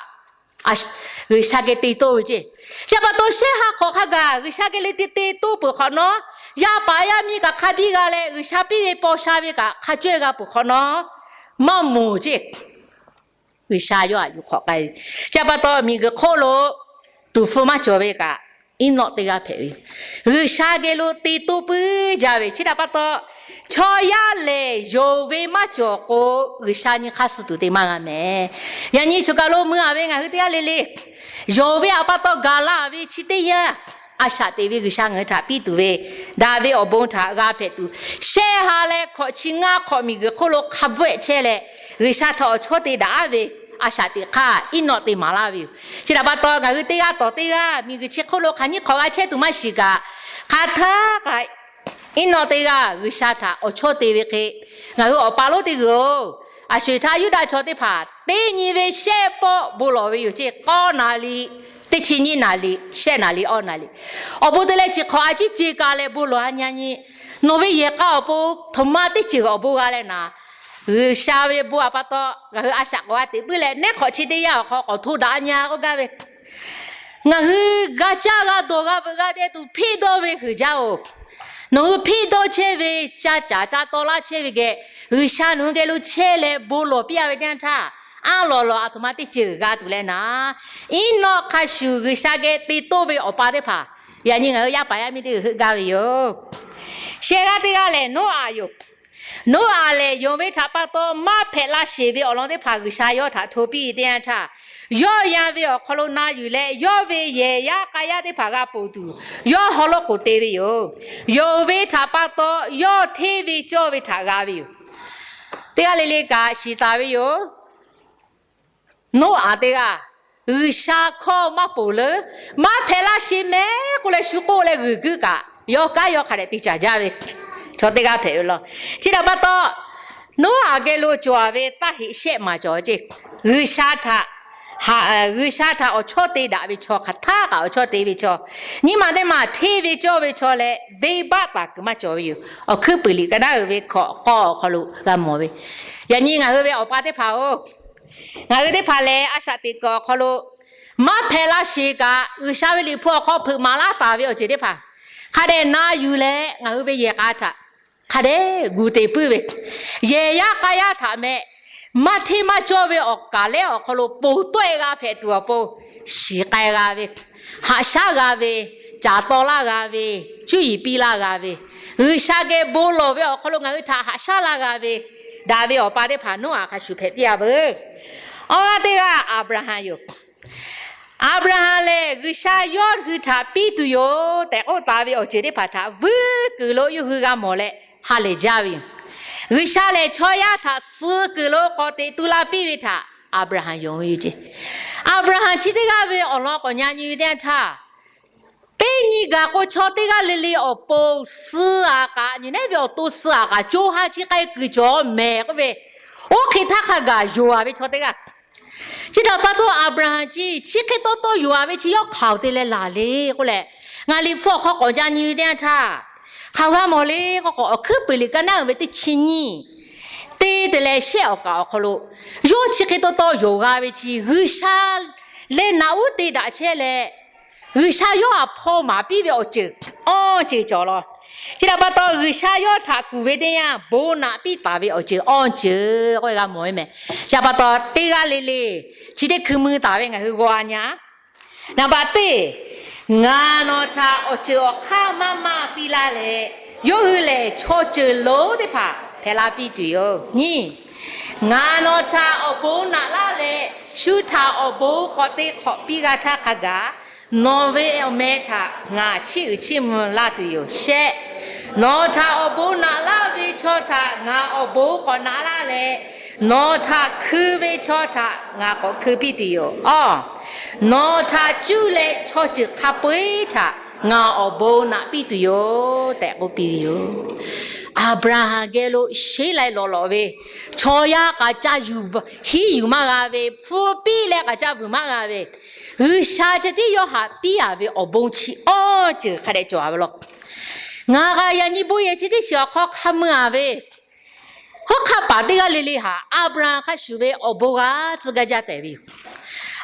G'uiˬsha geh te toˇ ve ceˇ. Chi htaꞈ pa taw, shehˆ ha hk'awꞈ hk'a gaˬ G'uiˬsha geh le te te toˇ peuˬ hk'awꞈ nawˉ, yaˇ paˍ yaˇ miˇ kaꞈ hk'a biˇ g'a leh, G'uiˬsha piˇ ve paw sha ve kaꞈ hk'a cawehˇ g'a peuˬ hk'awꞈ nawˉ, maˇ mawˬ ceˇ. G'uiˬsha yawˇ htaꞈ yuˬ hk'awꞈ k'ai ve. Chi htaꞈ pa taw, miˬguiˬ hk'oˆ lo tuˍ hpfuh maˇ cawˬ ve kaꞈ, Eˇnawˆ teˇ g'aˇ hpehꞈ ve, G'uiˬsha geh lo te toˇ puiˉ jaˇ ve. Chi htaꞈ pa taw, chaw yaˇ lehˬ yonˍ ve maˇ cawˬ k'o, G'uiˬsha nyi hk'aˇ suh tuˬ te maˇ g'a mehˍ. Yaꞈ nyi choˬ kaˬ lo mui a ve ngaˬ hui teˇ g'aˇ le le, yonˍ ve htaꞈ pa taw gaˬ la ve chi teˇ yanˇ, a shaꞈ teꞈ ve G'uiˬsha ngaˬ hui htaꞈ piˇ tuˬ ve daꞈ ve awˬ bon htaꞈ g'a hpehꞈ tuˬ, shehˆ ha leh hkawꞈ chi ngaˇ hk'awꞈ miˬguiˬ hk'oˆ lo hk'a bvuhˆ chehˇ leh, G'uiˬsha htaꞈ awˬ chawˇ te daꞈ ve a shaꞈ teꞈ hk'aˇ, Eˇnawˆ te maˍ laˇ ve yoˬ. Chi htaꞈ pa taw, ngaˬ hui teˇ g'aˇ tawˍ teˇ g'aˇ miˬguiˬ chi hk'oˆ lo hk'aˬ nyiˇ hk'awꞈ g'a chehˇ tuˬ maˇ shiˍ kaꞈ, hk'aˬ htaˇ kaꞈ Eˇnawˆ teˇ g'aˇ G'uiˬsha htaꞈ awˬ chawˇ te ve hk'e, ngaˬ hui awˬ pa lonˉ teˇ g'uiˬ-oˬ, a sho-eˬ htaˇ Yuˇdaꞈ chaw teˇ hpaˍ teˇ nyi ve shehˆ pawˆ bon lawˬ ve yoˬ ceˇ. K'awˇ naˍ liꞈ, teˇ chi nyiˇ naˍ liꞈ, shehˆ naˍ liꞈ, awˇ naˍ liꞈ, awˬ bon te leh chi hk'awꞈ a ciˉ ce ka leh bon lawˬ a nyi a nyi. Nawˬ ve yehˬ k'a awˬ pon htoꞈ ma teˇ ceuˬ awˬ bon g'a leh naˍ, G'uiˬsha ve bon htaꞈ pa taw ngaˬ hui a shaꞈ k'awꞈ g'a teꞈ puiˉ leh, neˉ hk'awꞈ chi teˇ yanˇ awˬ hk'aw k'awꞈ hto daꞈ a nyi a k'oˆ gaˇ ve, ngaˬ hui g'a caˇ g'a dawˬ g'a veuꞈ g'a deh tuˬ hpeˆ dawˇ ve heuˬ jaˇ-oˬ. Nawˬ hui hpeˆ dawˇ chehˇ ve, ca caˍ ca taw laˇ chehˇ ve geh, G'uiˬsha nawˬ hui geh lo chehˇ leh bon lawˬ piˇ a ve teˇ yanˇ htaˇ, aˉ lawˬ lawˬ a htoꞈ ma teˇ ceuˬ g'a tuˬ leh naˍ, Eˇnawˆ hk'a shuˍ G'uiˬsha geh te toˇ ve awˬ pa teˇ hpaˍ, yaꞈ nyi ngaˬ hui yaˇ paˍ yaˇ miˇ teˇ g'uiˬ heuˆ gaˇ ve yoˬ. Shehˆ g'aˇ teˇ g'aˇ lehˬ, Noˉaꞈ yoˬ. Noˉaꞈ lehˬ, yonˍ ve htaꞈ pa taw maˇ hpehꞈ la sheˍ ve awˬ lawn teˇ hpaˍ G'uiˬsha yawˇ htaꞈ hto piˇ teˇ yanˇ htaˇ, yawˇ yan ve awˬ hk'aw lo na yuˬ leh, yawˇ ve yehˬ yaˇ k'a yaˇ teˇ hpaˍ g'a ponˬ tuˬ, yawˇ haw loꞈ k'oˍ te ve yoˬ. Yonˍ ve htaꞈ pa taw yawˇ hteˇ ve cawˇ ve htaꞈ g'a ve yoˬ. Teˇ g'aˇ le le kaꞈ shiˍ taˍ ve yoˬ. Noˉaꞈ teˇ g'aˇ, G'uiˬsha hkawˇ maˇ ponˬ leuˉ, maˇ hpehꞈ laˇ sheˍ mehˍ k'oˆ leh shu k'oˆ leh g'uiˬ guiˇ kaꞈ, yawˇ kanˉ yawˇ hk'a dehꞈ te caˍ jaˇ ve chaw teˇ g'aˇ hpehꞈ ve law. Chi htaꞈ pa taw, Noˉaꞈ geh lo cawˬ ve taˇ heꞈ shehˆ maˍ cawˬ ceˇ. G'uiˬsha htaꞈ G'uiˬsha htaꞈ awˬ chawˇ te daꞈ ve chaw, hk'aˬ htaˇ kaꞈ awˬ chawˇ te ve chaw, nyi ma teˇ ma hteˇ ve cawˇ ve chaw leh, venˇbaˆ taˍ kuiˬ maˇ cawˬ ve yoˬ. Awˬ hkuiˉ puiˍ liꞈ ka naˉ uiˍ ve hkawꞈ k'aw awˬ hk'aw lo g'a mawˬ ve. Yaꞈ nyi ngaˬ hui ve awˬ pa teˇ hpaˍ-oˬ, ngaˬ hui teˇ hpaˍ lehˬ, a shaꞈ teꞈ kuiˬ awˬ hk'aw lo maˇ hpehꞈ la sheˍ kaꞈ, G'uiˬsha ve liꞈ hpu awˬ hk'aw hpeuꞈ maˍ laˇ taˍ ve awˬ ceuˬ teˇ hpaˍ hk'a dehꞈ na yuˬ leh, ngaˬ hui ve yehˬ k'a htaꞈ hk'a dehꞈ gu te puiˉ ve, yehˬ yaˇ k'a yaˇ htaꞈ meh, maˇ hteˇ maˇ cawˇ ve awˬ kaˍ lehˉ awˬ hk'aw lo ponˬ tawˆ-e g'a hpehꞈ tuˬ awˬ pon, shiˍ k'ai g'a ve, haꞈ shaˉ g'a ve, caˍ taw laˇ g'a ve, cuˇ yiˍ piˇ laˇ g'a ve, G'uiˬsha geh bon lawˬ ve awˬ hk'aw lo ngaˬ hui htaꞈ haꞈ shaˉ laˇ g'a ve, daꞈ ve awˬ pa teˇ hpaˍ Noˉaꞈ hk'a shuˍ hpehꞈ piˇ-a veuˬ. Awˬ g'aˇ teˇ g'aˇ Aˍbraˍhanˍ yoˬ. Aˍbraˍhanˍ lehˬ, G'uiˬsha yawˇ hui htaꞈ piˇ tuˬ yoˬ tehꞈ k'oˆ taˍ ve awˬ ceuˬ teˇ hpaˍ htaꞈ vuiˇ kuiˬ lo yawˇ hui g'a mawˬ leh ha lehˬ jaˇ ve yoˬ. G'uiˬsha lehˬ, chaw yaˇ htaꞈ suh kuiˬ lo k'awꞈ teꞈ tu la piˇ ve htaꞈ Aˍbraˍhanˍ yonˍ ve yoˬ ceˇ. Aˍbraˍhanˍ chi teˇ g'aˇ ve awˬ lawn k'awꞈ nyi nyi ve teˇ yanˇ htaˇ, teˇ nyi gaˬ k'o, chaw teˇ g'aˇ le le awˬ pon suh-a kaꞈ, nyi nehˉ ve awˬ to suh-a kaꞈ, co ha chi k'ai kuiˬ cawˬ mehˍ k'oˆ ve, oˇ hk'e htaˇ hk'a gaˬ yonˍ-a ve chaw teˇ g'aˇ. Chi htaꞈ pa taw, Aˍbraˍhanˍ chi chi hk'e taw taw yonˍ-a ve chi yawˇ hk'aoˍ te leh laˬ le k'oˆ leh, ngaˬ liꞈ hpu awˬ hk'aw k'awꞈ ja nyi ve teˇ yanˇ htaˇ, hk'aoˍ g'a mawˬ le k'oˆ k'o, Awˬ hkuiˉ puiˍ liꞈ ka naˉ uiˍ ve teˇ chi nyiˇ, teˇ te leh shehˆ awˬ kaˍ awˬ hk'aw lo, yawˇ chi hk'e taw taw yonˍ g'a ve chi G'uiˬsha leh naꞈ uˉ te daꞈ chehˇ leh, G'uiˬsha yawˇ htaꞈ hpaw maˍ piˇ ve awˬ ceuˬ awˇ ceuˬ cawˬ law. Chi htaꞈ pa taw, G'uiˬsha yawˇ htaꞈ kuˬ ve teˇ yanˇ, bon naꞈ piˇ taˍ ve awˬ ceuˬ awˇ ceuˬ k'oˆ ve g'a mawˬ ve mehˍ. Chi htaꞈ pa taw, teˇ g'aˇ le le chi teˇ hkui mui taˍ ve ngaˬ hui g'aw-a nyi-a. Naˍ baꞈ teˇ, ngaˬ nawˬ htaꞈ awˬ ceuˬ awˬ hk'aˇ maˇ maˇ piˇ laˇ leh, yawˇ hui lehˬ chaw ceuˬ lonˉ teˇ hpaˍ hpehꞈ la piˇ tuˬ yoˬ. Nyiˇ, ngaˬ nawˬ htaꞈ awˬ bon naꞈ laˇ leh, shu htaꞈ awˬ bon k'awꞈ te hk'awꞈ piˇ g'a htaˇ hk'a gaˬ, nawˬ ve awˬ meh htaꞈ ngaˬ chiˇ uiˍ chiˇ mvuh laˇ tuˬ yoˬ. Shehˆ, nawˬ htaꞈ awˬ bon naꞈ laˇ ve chaw htaꞈ ngaˬ awˬ bon k'awꞈ naꞈ laˇ leh, nawˬ htaꞈ hkui ve chaw htaꞈ ngaˬ k'awꞈ hkui piˇ tuˬ yoˬ. Awˇ, nawˬ htaꞈ cuˇ leh chaw ceuˬ hk'a peu-eˬ htaꞈ ngaˬ awˬ bon naꞈ piˇ tuˬ yoˬ tehꞈ k'oˆ piˇ ve yoˬ. Aˍbraˍhanˍ geh lo sheˉ lai lawꞈ lawꞈ ve, chaw yaˇ k'aꞈ ca yuˬ, hiˉ yuˬ maˇ g'a ve, hpu piˇ leh k'aꞈ ca vuiˬ maˇ g'a ve, G'uiˬsha ceh tiˉ yawˇ htaꞈ piˇ-a ve awˬ bon chi awˇ ceuˬ hk'a dehꞈ cawˬ-a ve law. Ngaˬ k'a yaꞈ nyi bon yehˬ chi teˇ shiˍ awˬ hk'aw hk'a mui-a ve, hawˉ hk'aˆ paˍ teˇ g'aˇ le le htaꞈ Aˍbraˍhanˍ hk'a shuˍ ve awˬ bon g'a tcuh gaˇ jaˇ tehꞈ ve yoˬ.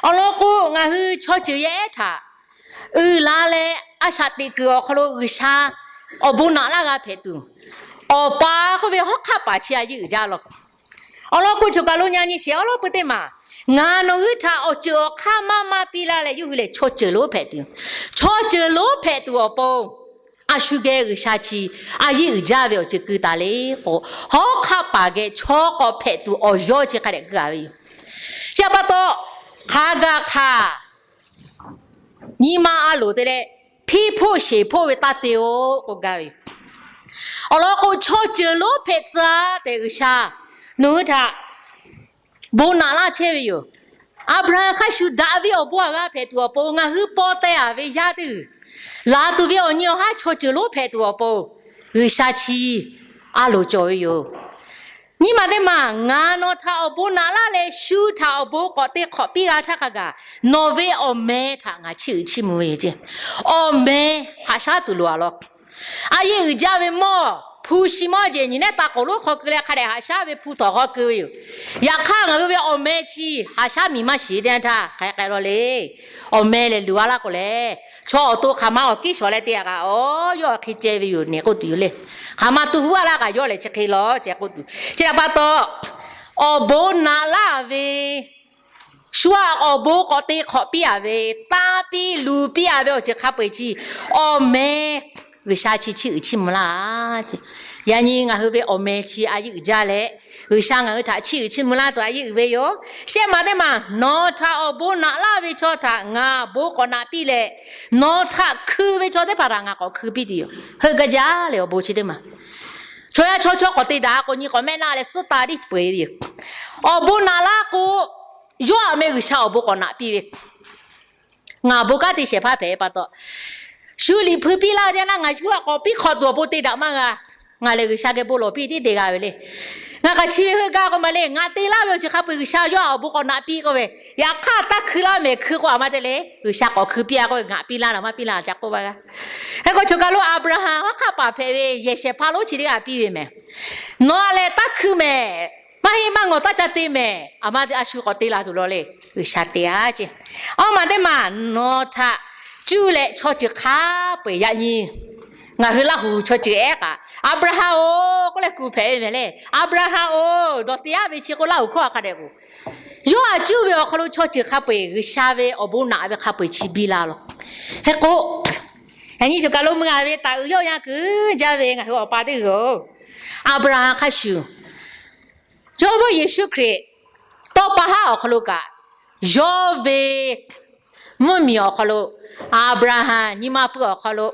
Awˬ lawn k'o, ngaˬ hui chaw ceuˬ yaˇ ehˉ htaꞈ uiˍ la leh, a shaꞈ teꞈ kuiˬ awˬ hk'aw lo G'uiˬsha awˬ bon naꞈ laˇ g'a hpehꞈ tuˬ, Awˬ pa k'oˆ ve hawˉ hk'aˆ paˍ chi a yeˇ uiˍ jaˇ law. Awˬ lawn k'o, choˬ kaˬ lo nyi nyi sheˍ awˉ lawˉ pui teˇ maˬ, ngaˬ nawˬ hui htaꞈ awˬ ceuˬ awˬ hk'aˇ maˇ maˇ piˇ laˇ leh, yawˇ hui lehˬ chaw ceuˬ lonˉ hpehꞈ tuˬ, chaw ceuˬ lonˉ hpehꞈ tuˬ awˬ pon, a shu geh G'uiˬsha chi a yeˇ uiˍ jaˇ ve awˬ ceuˬ keu taˍ le k'o, hawˉ hk'aˆ paˍ geh chaw k'awꞈ hpehꞈ tuˬ awˬ yawˇ chi hk'a dehꞈ keu-a ve yoˬ. Chi htaꞈ pa taw, hk'a gaˬ hk'aˬ nyi ma a loˍ te leh, hpiˇ hpoˆ sheˍ hpoˆ ve taˇ te-o k'oˆ gaˇ ve yoˬ. Awˬ lawn k'o, chaw ceuˬ lonˉ hpehꞈ tcuh-a tehꞈ G'uiˬsha nawˬ hui htaꞈ bon naꞈ laˇ chehˇ ve yoˬ. Aˍbraˍhanˍ hk'a shuˍ daꞈ ve awˬ bon aꞈ g'a hpehꞈ tuˬ awˬ pon, ngaˬ hui paw teh-a ve yaˇ teˇ g'uiˬ, laˬ tuˬ ve awˬ nyi awˬ haˉ chaw ceuˬ lonˉ hpehꞈ tuˬ awˬ pon, G'uiˬsha chi a loˍ cawˬ ve yoˬ. Nyi ma teˇ maˬ, ngaˬ nawˬ htaꞈ awˬ bon naꞈ laˇ leh, shu htaꞈ awˬ bon k'awꞈ te hk'awꞈ piˇ g'a htaˇ hk'a gaˬ, nawˬ ve awˬ meh htaꞈ ngaˬ chiˇ uiˍ chiˇ mvuh ve yoˬ ceˇ. Awˬ meh haꞈ shaˉ tuˬ loˍ-a law. A yeˇ uiˍ jaˇ ve mawˇ hpu shi mawˇ jeˬ nyi nehˉ ta k'oˍ lonˉ hk'aw keu leh hk'a dehꞈ haꞈ shaˉ ve hpu htawnˍ hk'aw keu ve yoˬ. Yaꞈ hk'aˇ, ngaˬ hui ve awˬ meh chi haꞈ shaˉ miˬ maˇ shiˍ teˇ yanˇ htaˇ hk'aˬ hk'e k'ai law le. Awˬ meh lehˬ luˬ-a laˇ k'o lehˬ, chaw awˬ to hk'aˬ ma awˬ kiˉ shawˍ leh te-a kaꞈ, awˬ, yawˇ hk'e ceh ve yoˬ nehˬ k'oˆ tuˬ yoˬ le. Hk'aˬ ma tu huˉ-a laˇ kaꞈ yawˇ lehˬ chi hk'e law ceh k'oˆ tuˬ. Chi htaꞈ pa taw, awˬ bon naꞈ laˇ ve, shu-a awˬ bon k'awꞈ te hk'awꞈ piˇ-a ve, tanˇ piˇ luˬ piˇ-a ve awˬ ceuˬ hk'a peu-eˬ chi, awˬ meh G'uiˬsha chi chiˇ uiˍ chiˇ mvuh laˇ. Yaꞈ nyi ngaˬ hui ve awˬ meh chi a yeˇ uiˍ jaˇ leh, G'uiˬsha ngaˬ hui htaꞈ chiˇ uiˍ chiˇ mvuh laˇ tuˬ a yeˇ uiˍ ve yoˬ. Shehˆ ma teˇ maˬ, nawˬ htaꞈ awˬ bon naꞈ laˇ ve chaw htaꞈ ngaˬ bon k'awꞈ naꞈ piˇ leh, nawˬ htaꞈ hkui ve chaw teˇ hpaˍ htaꞈ ngaˬ k'awꞈ hkui piˇ tuˬ yoˬ. Heuˆ gaˇ jaˇ leh awˬ bon chi teˇ maˬ, chaw yaˇ chaw chaw k'awꞈ te daꞈ k'o, nyi k'awꞈ mehˆ naˆ leh suhˉ taˍ tiˉ peu-eˬ ve yoˬ. Awˬ bon naꞈ laˇ k'o, yawˇ aꞈ meh G'uiˬsha awˬ bon k'awꞈ naꞈ piˇ ve, ngaˬ bon kanˉ te shehˍ hpaˇ hpehꞈ pa taw, shu liꞈ hpui piˇ laˇ ve teˇ yanˇ, ngaˬ shu htaꞈ k'awꞈ piˇ hk'awꞈ tuˬ awˬ pon te daꞈ maˇ g'a. Ngaˬ lehˬ G'uiˬsha geh bon lawˬ piˇ tiˉ te g'a ve le. Ngaˬ kaꞈ chi ve heuˆ gaˇ k'oˆ ma le, ngaˬ te laˇ ve awˬ ceuˬ hk'a peu-eˬ G'uiˬsha yawˇ awˬ bon k'awꞈ naꞈ piˇ k'oˆ ve, yaꞈ hk'aˇ taˇ hkui laˇ mehˍ, hkui k'o a ma te le, G'uiˬsha k'awꞈ hkui piˇ-a k'oˆ ve, ngaꞈ piˇ laˇ naˍ maˇ piˇ laˇ ca k'oˆ va g'a. Hk'e k'o choˬ kaˬ lo Aˍbraˍhanˍ haˉ hk'aˆ paˍ hpehꞈ ve yehˬ shehˍ hpaˇ lonˉ chi teˇ g'aˇ piˇ ve mehˍ. Nawˬ a lehˬ taˇ hkui mehˍ, maˇ heˆ maˇ ngawˬ taˇ ca te mehˍ, a ma te a shu k'awꞈ te la tuˬ law le, G'uiˬsha te-a ce. Awˇ maˬ teˇ maˬ nawˬ htaꞈ cuˇ leh chaw ceuˬ hk'a peu-eˬ yaꞈ nyi ngaˬ hui Laˇ huˍ chaw ceuˬ ehˉ kaꞈ, Aˍbraˍhanˍ-oˬ k'oˆ leh kuˬ hpehꞈ ve mehˍ le. Aˍbraˍhanˍ-oˬ, dawˬ te-a ve chi k'o Laˇ huˍ hkawˇ hk'a dehꞈ k'o, yawˇ a cuˇ ve awˬ hk'aw lo chaw ceuˬ hk'a peu-eˬ G'uiˬsha ve awˬ bon naꞈ ve hk'a peu-eˬ chi biˇ la law. Hk'e k'o, yaꞈ nyi choˬ kaˬ lo meuˇ a ve taˍ uiˍ yawˇ yanˇ kuiˬ jaˇ ve ngaˬ hui awˬ pa teˇ g'uiˬ-oˬ, Aˍbraˍhanˍ hk'a shuˍ, Jawˇmawˇ Yeˍsuˆ Hkriꞈ tawˇ pa haˉ awˬ hk'aw lo kaꞈ, yawˇ ve mvuhˇmiˬ awˬ hk'aw lo, Aˍbraˍhanˍ nyi ma pui awˬ hk'aw lo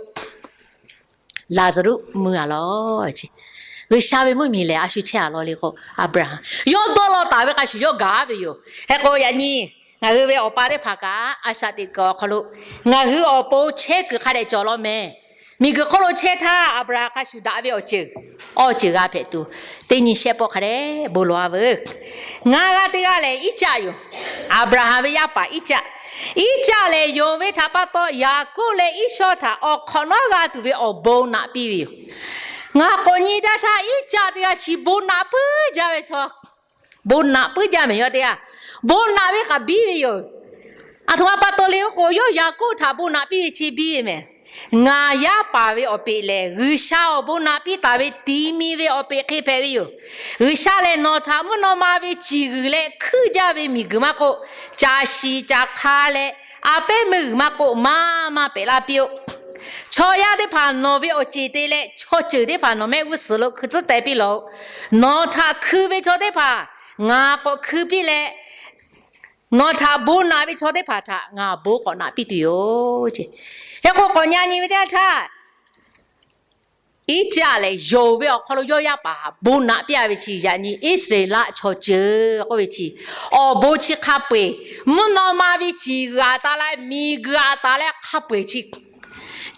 Laˍzaˍruˆ mui-a law. G'uiˬsha ve mvuhˇmiˬ lehˬ a shu chehˇ-a law le k'o, Aˍbraˍhanˍ yawˇ dawˇ law taˍ ve hk'a shuˍ yawˇ gaˬ ve yoˬ. Hk'e k'o yaꞈ nyi ngaˬ hui ve awˬ pa teˇ hpaˍ kaꞈ a shaꞈ teꞈ kuiˬ awˬ hk'aw lo ngaˬ hui awˬ pon chehˇ kuiˬ hk'a dehꞈ cawˬ law mehˍ. Miˬguiˬ hk'oˆ lo chehˇ htaˇ Aˍbraˍhanˍ hk'a shuˍ daꞈ ve awˬ ceuˬ, awˬ ceuˬ g'a hpehꞈ tuˬ, teˇ nyi shehˆ pawˆ hk'a dehꞈ bon lawˬ-a veuˬ. Ngaˬ g'a teˇ g'aˇ lehˬ Iˉcaˆ yoˬ. Aˍbraˍhanˍ ve yaˇ paˍ Iˉcaˆ. Iˉcaˆ lehˬ yonˍ ve htaꞈ pa taw Yaˍkoˆ leh Iˉsawˇ htaꞈ awˬ hk'awꞈ nawˉ g'a tuˬ ve awˬ bon naꞈ piˇ ve yoˬ. Ngaˬ k'awꞈ nyi teˇ htaˇ Iˉcaˆ teˇ g'aˇ chi bon naꞈ puiˉ jaˇ ve chaw, bon naꞈ puiˉ jaˇ mehˍ yawˇ teˇ g'aˇ. Bon naꞈ ve kaꞈ biˇ ve yoˬ. Aˬ htoꞈ ma pa taw le k'oˆ k'o, yawˇ Yaˍkoˆ htaꞈ bon naꞈ piˇ ve chi biˇ ve mehˍ. Ngaˬ yaˇ paˍ ve awˬ peꞈ lehˬ, G'uiˬsha awˬ bon naꞈ piˇ taˍ ve tiꞈ mi ve awˬ peꞈ hk'e hpehꞈ ve yoˬ. G'uiˬsha lehˬ nawˬ htaꞈ mvuhˇ naw ma ve ciˬ g'uiˬ leh hkuiˇ jaˇ ve miˬguiˬ maˇ k'oˆ, ca shi ca hk'a leh a pehˉ meuˇ g'uiˬ maˇ k'oˆ, maˇ maˇ pehꞈ laˇ piˇ-oˆ. Chaw yaˇ teˇ hpaˍ nawˬ ve awˬ ceˬ te leh chaw ceuˬ teˇ hpaˍ nawˬ mehˆ g'uˇ suhˍ lo hkui tcuhˉ teh piˇ lawˬ-oꞈ. Nawˬ htaꞈ hkui ve chaw teˇ hpaˍ ngaˬ k'awꞈ hkui piˇ leh, nawˬ htaꞈ bon naꞈ ve chaw teˇ hpaˍ htaꞈ ngaˬ bon k'awꞈ naꞈ piˇ tuˬ yoˬ. Hk'e k'o k'awꞈ nyi nyi ve teˇ yanˇ htaˇ, Iˉcaˆ lehˬ yonˍ ve awˬ hk'aw lo yawˇ yaˇ paˍ htaꞈ bon naꞈ piˇ-a ve chi yaꞈ nyi Iˉsaˍreˍlaˆ chaw ceuˬ k'oˆ ve chi, awˬ bon chi hk'a peu-eˬ mvuhˇ naw ma ve ciˬ g'uiˬ aꞈ taˍ leh miˬguiˬ aꞈ taˍ leh hk'a peu-eˬ chi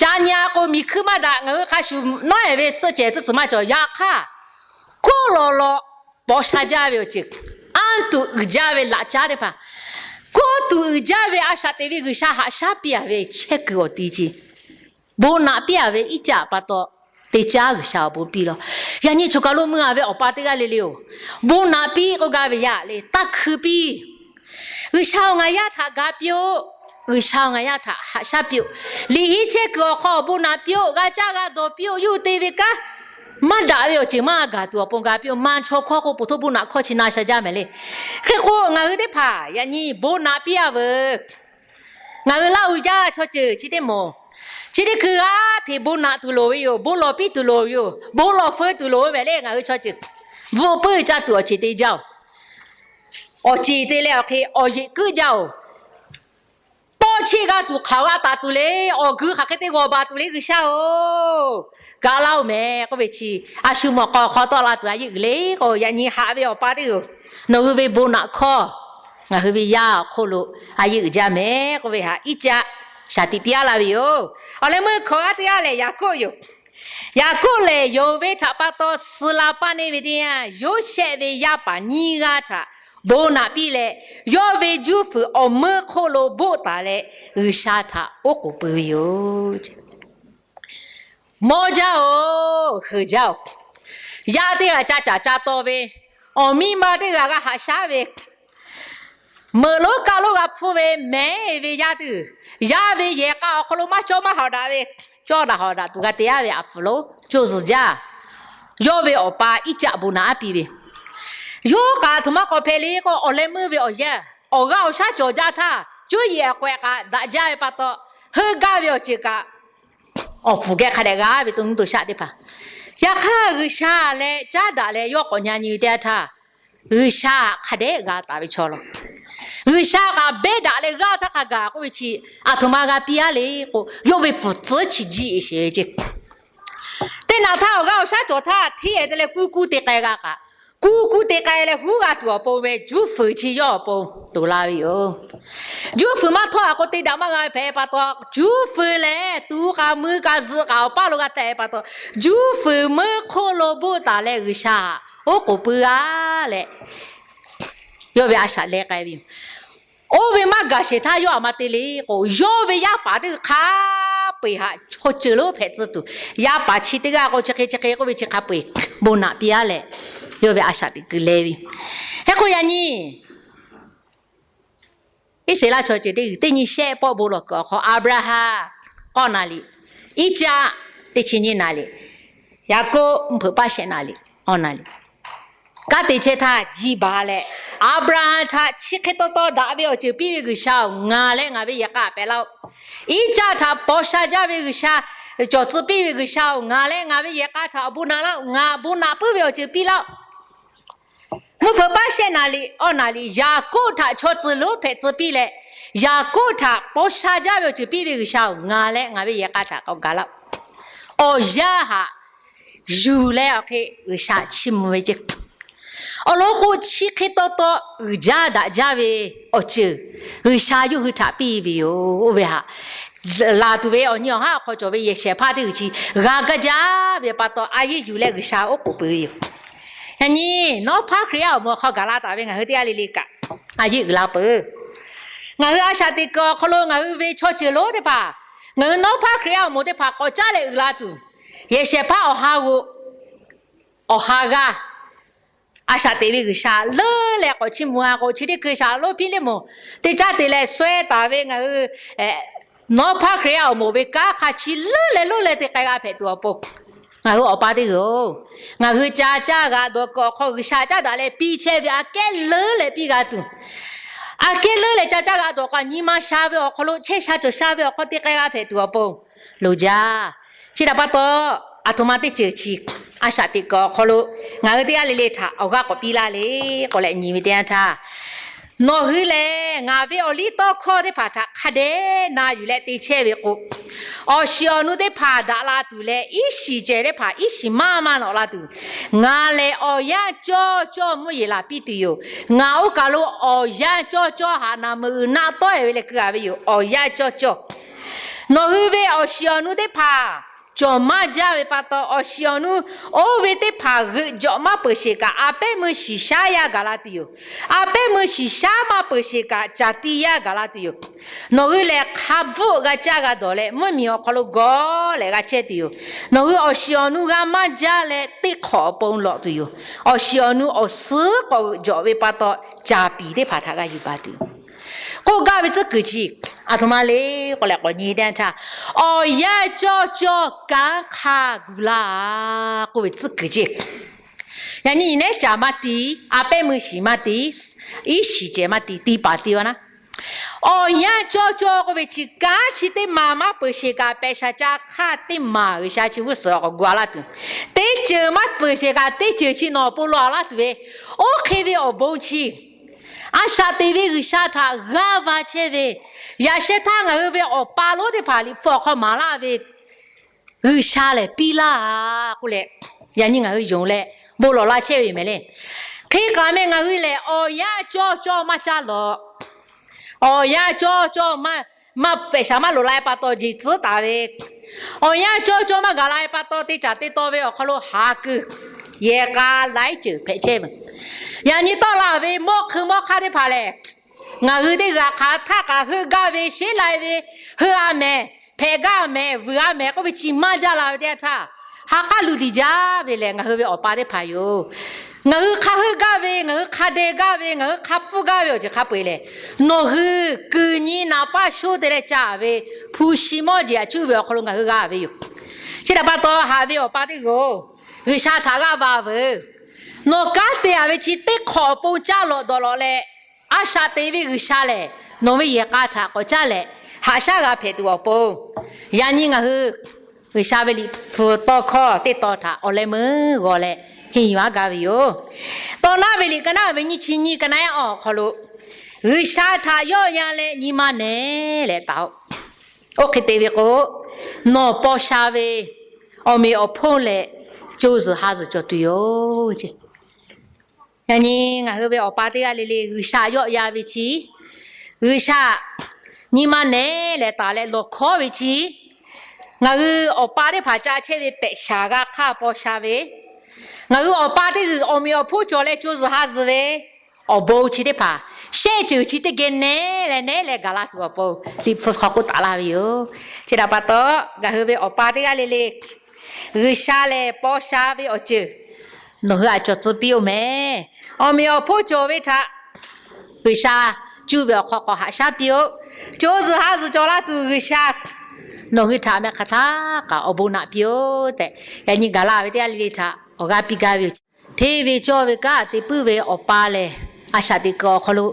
ca nyi-a k'o, miˬ hkuiˇ maˇ daꞈ, ngaˬ hui hk'a shuˍ nawˉ-ehˍ ve suhˆ cehˬ tcuhˉ tcuhˬ maˇ cawˬ. Yaꞈ hk'aˇ, hkoˆ lawˬ lawꞈ paw sha jaˇ ve awˬ ceuˬ, anˇ tuˬ uiˍ jaˇ ve laꞈ caˉ teˇ hpaˍ, hkoˆ tuˬ uiˍ jaˇ ve a shaꞈ teꞈ ve G'uiˬsha haꞈ shaˉ piˇ-a ve chehˇ kuiˬ awˬ ti chi bon naꞈ piˇ-a ve Iˉcaˆ pa taw, teˇ caˉ G'uiˬsha awˬ bon piˇ law. Yaꞈ nyi choˬ kaˬ lo mui-a ve awˬ pa teˇ g'aˇ le le-oˬ, bon naꞈ piˇ k'oˆ gaˇ ve yaˇ le, taˇ hkui piˇ. G'uiˬsha-oˬ, ngaˬ yaˇ htaꞈ ga piˇ-oˆ. G'uiˬsha-oˬ, ngaˬ yaˇ htaꞈ haꞈ shaˉ piˇ-oˆ. Liꞈ hiˉ chehˇ kuiˬ awˬ hk'aw awˬ bon naꞈ piˇ-oˆ, g'a caˇ g'a dawˬ piˇ-oˆ, yuˇ te ve kanˉ maˇ daꞈ ve awˬ ceuˬ maˇ gaˬ tuˬ awˬ pon ga piˇ-oˆ. Manˇ chaw hkawˇ k'o, poˬ htoˆ bon naꞈ hkawˇ chi na sha jaˇ mehˍ le. Hk'e k'o, ngaˬ hui teˇ hpaˍ yaꞈ nyi bon naꞈ piˇ-a veuˬ. Ngaˬ hui Laˇ huˍ jaˇ chaw ceuˬ chi teˇ moˍ, chi teˇ hkui g'aˇ hteꞈ bon naꞈ tuˬ loˍ ve yoˬ. Bon lawˬ piˇ tuˬ loˍ ve yoˬ. Bon lawˬ feu tuˬ loˍ ve mehˍ le. Ngaˬ hui chaw ceuˬ bvuhꞈ puiˉ caˇ tuˬ awˬ ceˬ te jaˇ-oˬ. Awˬ ceˬ te leh awˬ hk'e awˬ yeꞈ kuiˉ jaˇ-oˬ. Tawˇ cheˆ g'a tuˬ hk'aˬ g'a taˍ tuˬ le. Awˬ gui hk'aˬ hk'e te g'awˬ baˬ tuˬ le, G'uiˬsha-oˬ, ga laˇ-oˬ mehˍ k'oˆ ve chi, a shu mawˬ k'aw hk'aw tawˆ la tuˬ a yeˆ uiˍ le k'o, yaꞈ nyi haꞈ ve awˬ pa teˇ g'uiˬ, nawˬ hui ve bon naꞈ hkawˇ ngaˬ hui ve yaˇ awˬ hk'oˆ lo a yeˆ uiˍ jaˇ mehˍ k'oˆ ve htaꞈ Iˉcaˆ shaˍ tiꞈ piˇ-a laˇ ve yoˬ. Awˬ leh meuˇ hkawꞈ g'aˇ teˇ g'aˇ lehˬ Yaˍkoˆ yoˬ. Yaˍkoˆ lehˬ, yonˍ ve htaꞈ pa taw suh la paˇ neˇ ve teˇ yanˇ, Yoˇsehꞈ ve yaˇ paˍ nyiˇ g'aˇ htaꞈ bon naꞈ piˇ leh, yawˇ ve juˇ fuiˍ awˬ meuˇ hk'oˆ lo boˆ taˍ leh, G'uiˬsha htaꞈ oˉ k'oˍ pui ve yoˬ. Mawˇ jaˇ-oˬ, heuˬ jaˇ-oˬ. Yaˇ teˇ g'aˇ ca caˍ ca taw ve, awˬ miˇ ma teˇ g'aˇ g'a haꞈ shaˉ ve, meuꞈ lonˉ kaˆ lonˉ g'a hpfuhˇ ve mehˉ ve yaˇ tuˬ, yaˇ ve yehˬ k'a awˬ hk'aw lo maˇ cawˇ maˇ hawꞈ daꞈ ve, cawˇ daꞈ hawꞈ daꞈ tuˬ g'a te-a ve aˬ hpfuhˍ lo co zuhˬ jaˇ. Yawˇ ve awˬ pa Iˉcaˆ bon naꞈ aˉ piˇ ve, yawˇ kaꞈ aˬ htoꞈ ma k'awꞈ hpehꞈ le k'o, awˬ leh meuˇ ve awˬ yanˇ, awˬ g'aˇ awˬ shaˉ cawˬ jaˇ htaˇ, cuˇ yiˍ aꞈ k'awehꞈ kaꞈ daꞈ jaˇ ve pa taw, heuˆ gaˇ ve awˬ ceuˬ kaꞈ awˬ hpfuhˍ geh hk'a dehꞈ g'a ve to nuˇ to shaˆ teˇ hpaˍ. Yaꞈ hk'aˇ, G'uiˬsha leh caˉ daꞈ leh yawˇ k'awꞈ nyi nyi ve teˇ yanˇ htaˇ, G'uiˬsha hk'a dehꞈ g'a taˍ ve chaw law. G'uiˬsha kaꞈ behˇ daꞈ leh g'aˇ htaˇ hk'a gaˬ k'oˆ ve chi, aˬ htoꞈ ma g'a piˇ-a le k'o, yawˇ ve pfuhˍ tcuhˉ chi jiˇ e sheˍ ve ceˇ. Teˇ naꞈ htaˇ awˬ g'aˇ awˬ shaˉ cawˬ htaˇ, hteˇ-e te leh kuˇ kuˇ te k'ai g'a kaꞈ, kuˇ kuˇ te k'ai leh huˉ g'a tuˬ awˬ pon ve juˇ fuiˍ chi yawˇ awˬ pon toˬ la ve yoˬ. Juˇ fuiˍ maˇ htawˇ a k'o te daꞈ maˇ g'a ve hpehꞈ pa taw, juˇ fuiˍ lehˬ tu k'a mui k'a zuhꞈ k'a awˬ paˇ lo g'a tehꞈ pa taw, juˇ fuiˍ meuˇ hk'oˆ lo boˆ taˍ leh G'uiˬsha oˉ k'oˍ pui-a leh, yawˇ ve a shaꞈ leh k'ai ve yoˬ. Oˇ ve maˇ gaˬ sheˍ htaˇ yawˇ aꞈ ma te le k'o, yawˇ ve yaˇ paˍ teˇ hk'a peu-eˬ htaꞈ chaw ceuˬ lonˉ hpehꞈ tcuh tuˬ, yaˇ paˍ chi teˇ g'aˇ k'o chi hk'e chi hk'e k'oˆ ve chi hk'a peu-eˬ bon naꞈ piˇ-a leh, yawˇ ve a shaꞈ teꞈ kuiˬ leh ve. Hk'e k'o yaꞈ nyi Iˉsaˍreˍlaˆ chaw ceuˬ teˇ g'uiˬ teˇ nyi shehˆ pawˆ bon lawˬ kuiˬ awˬ hk'aw, Aˍbraˍhanˍ k'awˇ na liꞈ, Iˉcaˆ teˇ chi nyiˇ na liꞈ, Yaˍkoˆ mvuhˇ hpeuꞈ paˆ shehˆ na liꞈ, awˇ na liꞈ, kanˉ te chehˇ htaˇ jiˇ baˬ leh, Aˍbraˍhanˍ htaꞈ chi hk'e taw taw daꞈ ve awˬ ceuˬ piˇ ve G'uiˬsha-oˬ, ngaˬ leh ngaˬ ve yehˬ k'a hpehꞈ laˇ-oˆ. Iˉcaˆ htaꞈ paw sha jaˇ ve G'uiˬsha, cawˬ tcuh piˇ ve G'uiˬsha-oˬ, ngaˬ leh ngaˬ ve yehˬ k'a htaꞈ awˬ bon na laˇ-oˆ. Ngaˬ bon naꞈ puiˉ ve awˬ ceuˬ piˇ laˇ-oˆ. Mvuhˇ hpeuꞈ paˆ shehˆ na liꞈ, awˇ na liꞈ, Yaˍkoˆ htaꞈ chaw tcuh lonˉ hpehꞈ tcuh piˇ leh, Yaˍkoˆ htaꞈ paw sha jaˇ ve awˬ ceuˬ piˇ ve G'uiˬsha-oˬ, ngaˬ leh ngaˬ ve yehˬ k'a htaꞈ k'awꞈ gaˬ laˇ-oˆ. Awˬ yanˇ htaꞈ yuˬ leh awˬ hk'e G'uiˬsha chiˇ mvuh ve ceˇ. Awˬ lawn k'o, chi hk'e taw taw uiˍ jaˇ daꞈ jaˇ ve awˬ ceuˬ G'uiˬsha yawˇ hui htaꞈ piˇ ve yoˬ. Oˇ ve htaꞈ laˬ tuˬ ve awˬ nyi awˬ haˉ awˬ hk'aw cawˬ ve yehˬ shehˍ hpaˇ teˇ g'uiˬ chi g'a gaˇ jaˇ ve pa taw, a yeˇ yuˬ leh G'uiˬsha oˉ k'oˍ peuˬ ve yoˬ. Yaꞈ nyi nawˉ hpaˇ Hkriꞈ yaˇ awˬ moˍ awˬ hk'aw gaˬ la taˍ ve ngaˬ hui teˇ g'aˇ le le kaꞈ, a yeˇ uiˍ la peuˬ. Ngaˬ hui a shaꞈ teꞈ kuiˬ awˬ hk'aw lo ngaˬ hui ve chaw ceuˬ lonˉ teˇ hpaˍ, ngaˬ hui nawˉ hpaˇ Hkriꞈ yaˇ awˬ moˍ teˇ hpaˍ k'awꞈ caˉ leh uiˍ la tuˬ, yehˬ shehˍ hpaˇ awˬ ha g'oꞈ, awˬ ha g'aˇ, a shaꞈ teꞈ ve G'uiˬsha leuˉ leh k'awꞈ chiˇ mvuh-a k'o, chi teˇ hkui shaˍ lonˉ hpiˇ liˇ moˍ teˇ caˉ te leh suh-e taˍ ve ngaˬ hui nawˉ hpaˇ Hkriꞈ yaˇ awˬ moˍ ve kanˉ hk'a chi leuˉ leh leuˉ leh te k'ai g'a hpehꞈ tuˬ awˬ pon, ngaˬ hui awˬ pa teˇ g'uiˬ-oˬ, ngaˬ hui ca caˇ g'a dawˬ kuiˬ awˬ hk'aw G'uiˬsha caˉ daꞈ leh piˇ chehˇ ve aꞈ kehˉ leuˉ leh piˇ g'a tuˬ, aꞈ kehˉ leuˉ leh ca caˇ g'a dawˬ k'o, nyi ma sha ve awˬ hk'aw lo chehˇ sha cawˬ sha ve awˬ hk'aw te k'ai g'a hpehꞈ tuˬ awˬ pon loˍ jaˇ. Chi htaꞈ pa taw, aˬ htoꞈ ma teˇ ceuˬ chi a shaꞈ teꞈ kuiˬ awˬ hk'aw lo ngaˬ hui teˇ g'aˇ le le htaꞈ awˬ g'aˇ k'awꞈ piˇ laˇ le k'oˆ leh nyi ve teˇ yanˇ htaˇ, nawˬ hui lehˬ ngaˬ ve awˬ liˇ tawˇ hkawˇ teˇ hpaˍ htaꞈ hk'a dehꞈ na yuˬ leh te chehˇ ve k'o, awˬ shiˍ awˬ nu teˇ hpaˍ daꞈ la tuˬ leh, iˉ shiˍ cehˬ teˇ hpaˍ iˉ shiˍ maˇ maˇ nawꞈ la tuˬ, ngaˬ lehˬ awˬ yanˇ cawˇ cawˇ mvuhˇ yeˬ laˬ piˇ tuˬ yoˬ. Ngaˬ oˇ kaˬ lo awˬ yanˇ cawˇ cawˇ htaꞈ naˬ meuꞈ uiˍ naˆ tawˆ-e ve leh keu-a ve yoˬ. Awˬ yanˇ cawˇ cawˇ nawˬ hui ve awˬ shiˍ awˬ nu teˇ hpaˍ cawˬ maˇ jaˇ ve pa taw, awˬ shiˍ awˬ nu oˇ ve teˇ hpaˍ g'euꞈ jawꞈ maˇ peuˬ sheˍ kaꞈ, a pehˉ meuˇ shiˍ shaˉ yaˇ gaˬ la tuˬ yoˬ. A pehˉ meuˇ shiˍ shaˉ maˇ peuˬ sheˍ kaꞈ, caˬ ti yaˇ gaˬ la tuˬ yoˬ. Nawˬ hui lehˬ hk'a bvuhˆ g'a caˇ g'a dawˬ leh, mvuhˇmiˬ awˬ hk'aw lo gawˬ leh g'a chehˇ tuˬ yoˬ. Nawˬ hui awˬ shiˍ awˬ nu g'a maˇ jaˇ leh, teˇ hk'awꞈ awˬ pon lawꞈ tuˬ yoˬ. Awˬ shiˍ awˬ nu awˬ suhˉ k'awꞈ g'euꞈ jawꞈ ve pa taw, caˬ piˍ teˇ hpaˍ htaꞈ g'a yuˬ baˬ tuˬ yoˬ. K'oˆ gaˇ ve tcuhˉ kuiˬ chi aˬ htoꞈ ma le k'oˆ leh k'awꞈ nyi teˇ yanˇ htaˇ, awˬ yanˇ cawˇ cawˇ kanˉ hk'a gu laˇ k'oˆ ve tcuhˉ kuiˬ ceˇ. Yaꞈ nyi nyi nehˉ caˬ maˇ ti, a pehˉ meuˇ shiˍ maˇ ti, iˉ shiˍ cehˬ maˇ ti, ti paˍ ti-a naˉ. Awˬ yanˇ cawˇ cawˇ k'oˆ ve chi kanˉ chi teˇ maˬ maˇ peuˬ sheˍ kaꞈ, pehꞈ shaˍ ca hk'aˇ teˇ maˬ G'uiˬsha chi g'uˇ suhˍ awˬ k'awꞈ gu-a laˇ tuˬ, teˇ ceuˬ maˇ peuˬ sheˍ kaꞈ teˇ ceuˬ chi nawˬ awˬ pon lo-a laˇ tuˬ ve, oˇ hk'e ve awˬ bon chi a shaꞈ teꞈ ve G'uiˬsha htaꞈ g'aˇ va chehˇ ve, yaꞈ sheh htaˇ ngaˬ hui ve awˬ pa lonˉ teˇ hpaˍ liꞈ hpu awˬ hk'aw maˍ laˇ ve G'uiˬsha lehˬ piˇ laˇ-a k'oˆ leh, yaꞈ nyi ngaˬ hui yonˍ leh bon lawˬ la chehˇ ve mehˍ le. Hk'e k'aꞈ meh ngaˬ hui lehˬ awˬ yanˇ cawˇ cawˇ maˇ caˇ lawꞈ. Awˬ yanˇ cawˇ cawˇ maˇ, maˇ pehꞈ shaˍ maˇ loꞈ la-e pa taw jeˬ tcuhˉ taˍ ve, awˬ yanˇ cawˇ cawˇ maˇ gaˬ la-e pa taw te caˍ te taw ve awˬ hk'aw lo ha kuiˬ yehˬ k'a laiˉ ceuˬ hpehꞈ chehˇ ve. Yaꞈ nyi tawˆ la ve mawˇ hk'eun mawˇ hk'aˇ teˇ hpaˍ lehˬ, ngaˬ hui teˇ g'aꞈ hk'aˬ htaˆ kaꞈ heuˆ gaˇ ve sheˉ lai ve, heuˆ-a mehˍ, hpehꞈ gaˇ mehˍ, vuiˬ-a mehˍ k'oˆ ve chi maˇ jaˇ la ve teˇ yanˇ htaˇ, ha k'aˉ luˬ tiˍ jaˇ ve lehˬ ngaˬ hui ve awˬ pa teˇ hpaˍ yoˬ. Ngaˬ hui hk'a heuˆ gaˇ ve, ngaˬ hui hk'a deh gaˇ ve, ngaˬ hui hk'a pfuhˇ gaˇ ve awˬ ceuˬ hk'a peu-eˬ lehˬ, nawˬ hui kuiˬ nyi naˍ paˇ shoˇ te leh ca ve hpu shi mawˇ jeˬ aꞈ cuˇ ve awˬ hk'aw lo ngaˬ hui g'a ve yoˬ. Chi htaꞈ pa taw haꞈ ve awˬ pa teˇ g'aˇ-oˬ, G'uiˬsha htaꞈ g'aˇ va veuˬ. Nawˬ kanˉ te-a ve chi teˇ hk'awꞈ awˬ pon caˇ lawꞈ dawˬ lawꞈ leh, a shaꞈ teꞈ ve G'uiˬsha lehˬ nawˬ ve yehˬ k'a htaꞈ k'awꞈ caˉ leh haꞈ shaˉ g'a hpehꞈ tuˬ awˬ pon, yaꞈ nyi ngaˬ hui G'uiˬsha ve liꞈ hpu tawˇ hkawˇ teˇ tawn htaꞈ awˬ leh meuˇ g'aw leh henˇ yuˬ-a gaˇ ve yoˬ. Tawˇ naˉ ve liꞈ ka naˉ ve nyiˇ chi nyiˇ ka naˉ-e awˬ hk'aw lo, G'uiˬsha htaꞈ yawˆ yan leh nyi ma nehˬ leh taˍ-oꞈ. Oˇ hk'e te ve k'o, nawˬ paw sha ve awˬ meꞈ awˬ hponˇ leh co zuhˬ ha zuhˬ cawˬ tuˬ yoˬ. Yaꞈ nyi ngaˬ hui ve awˬ pa teˇ g'aˇ le le G'uiˬsha yawˆ yan ve chi, G'uiˬsha nyi ma nehˬ leh taˍ leh lawˬ hkawˉ ve chi, ngaˬ hui awˬ pa teˇ hpaˍ ca chehˇ ve pehꞈ shaˍ g'a hk'aˇ paw sha ve, Ngaˬ hui awˬ pa teˇ g'uiˬ awˬ meꞈ awˬ hponˇ cawˬ leh co zuhˬ ha zuhˬ ve awˬ bon chi teˇ hpaˍ, shehˆ ceuˬ chi teˇ geh nehˉ leh nehˉ leh gaˬ la tuˬ awˬ pon Liꞈ hpu hk'aw k'oˆ taˍ laˇ ve yoˬ. Chi htaꞈ pa taw, ngaˬ hui ve awˬ pa teˇ g'aˇ le le G'uiˬsha lehˬ paw sha ve awˬ ceuˬ nawˬ hui htaꞈ cawˬ tcuh piˇ-oˆ mehˍ. Awˬ meꞈ awˬ hponˇ cawˬ ve htaꞈ G'uiˬsha cuˇ ve awˬ hk'aw k'awꞈ haꞈ shaˉ piˇ-oˆ. Co zuhˬ ha zuhˬ cawˬ la tuˬ G'uiˬsha nawˬ hui htaꞈ meh hk'aˬ htaˇ kaꞈ awˬ bon naꞈ piˇ-oˆ tehꞈ, yaꞈ nyi gaˬ la ve teˇ g'aˇ le le htaꞈ awˬ g'aˇ piˇ gaˇ ve yoˬ. Hteˇ ve cawˇ ve kanˉ te puiˉ ve awˬ pa lehˬ, a shaꞈ teꞈ kuiˬ awˬ hk'aw lo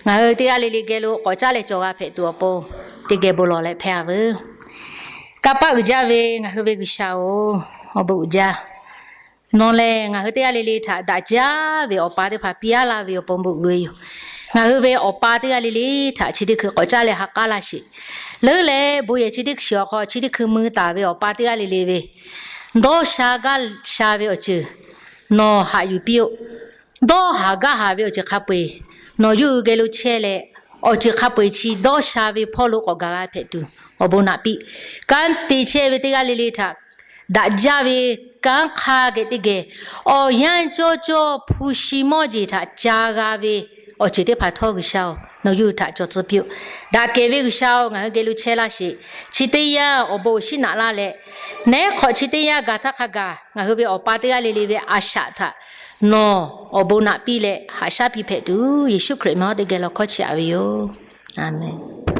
ngaˬ hui teˇ g'aˇ le le geh lo k'awꞈ caˉ leh cawˬ g'a hpehꞈ tuˬ awˬ pon teˇ geh bon lawˬ leh hpehˇ-a veuˬ. Kanˇ paˆ uiˍ jaˇ ve ngaˬ hui ve G'uiˬsha-oˬ, awˬ bon uiˍ jaˇ. Nawˬ lehˬ ngaˬ hui teˇ g'aˇ le le htaꞈ daꞈ jaˇ ve awˬ pa teˇ hpaˍ piˇ-a laˇ ve awˬ pon bon uiˍ ve yoˬ. Ngaˬ hui ve awˬ pa teˇ g'aˇ le le htaꞈ chi teˇ hkui k'awꞈ caˉ leh ha k'aˉ laˇ sheˍ. Leuˉ leh bon yehˬ chi teˇ shiˍ awˬ hk'aw chi teˇ hkui mui taˍ ve awˬ pa teˇ g'aˇ le le ve dawˇ sha gaˇ sha ve awˬ ceuˬ nawˬ haꞈ yuˬ piˇ-oˆ. Dawˇ haˍ gaˇ haˍ ve awˬ ceuˬ hk'a peu-eˬ nawˬ yawˇ hui geh lo chehˇ leh, awˬ ceuˬ hk'a peu-eˬ chi dawˇ sha ve hpawˇ lo k'awꞈ gaˬ g'a hpehꞈ tuˬ awˬ bon naꞈ piˇ. Kanˉ te chehˇ ve teˇ g'aˇ le le htaꞈ daꞈ jaˇ ve kanˉ hk'a geh teˇ geh awˬ yanˇ cawˇ cawˇ hpu shi mawˇ jeˬ htaꞈ ca g'a ve awˬ ceuˬ teˇ hpaˍ htawˇ G'uiˬsha-oˬ, nawˬ yawˇ hui htaꞈ cawˬ tcuh piˇ-oˆ. Daꞈ kehˬ ve G'uiˬsha-oˬ, ngaˬ hui geh lo chehˇ laˇ sheˍ. Chi teˇ yanˇ awˬ bon awˬ shinˉ naꞈ laˇ leh, neˉ hk'awꞈ chi teˇ yanˇ gaˬ htaˇ hk'a gaˬ ngaˬ hui ve awˬ pa teˇ g'aˇ le le ve a shaꞈ htaꞈ nawˬ awˬ bon naꞈ piˇ leh haꞈ shaˉ piˇ hpehꞈ tuˬ, Yeˍsuˆ Hkriꞈ mehˍ hawˉ teˇ geh lawˬ hkawˇ chi aꞈ ve yoˬ. Aˍmenˍ.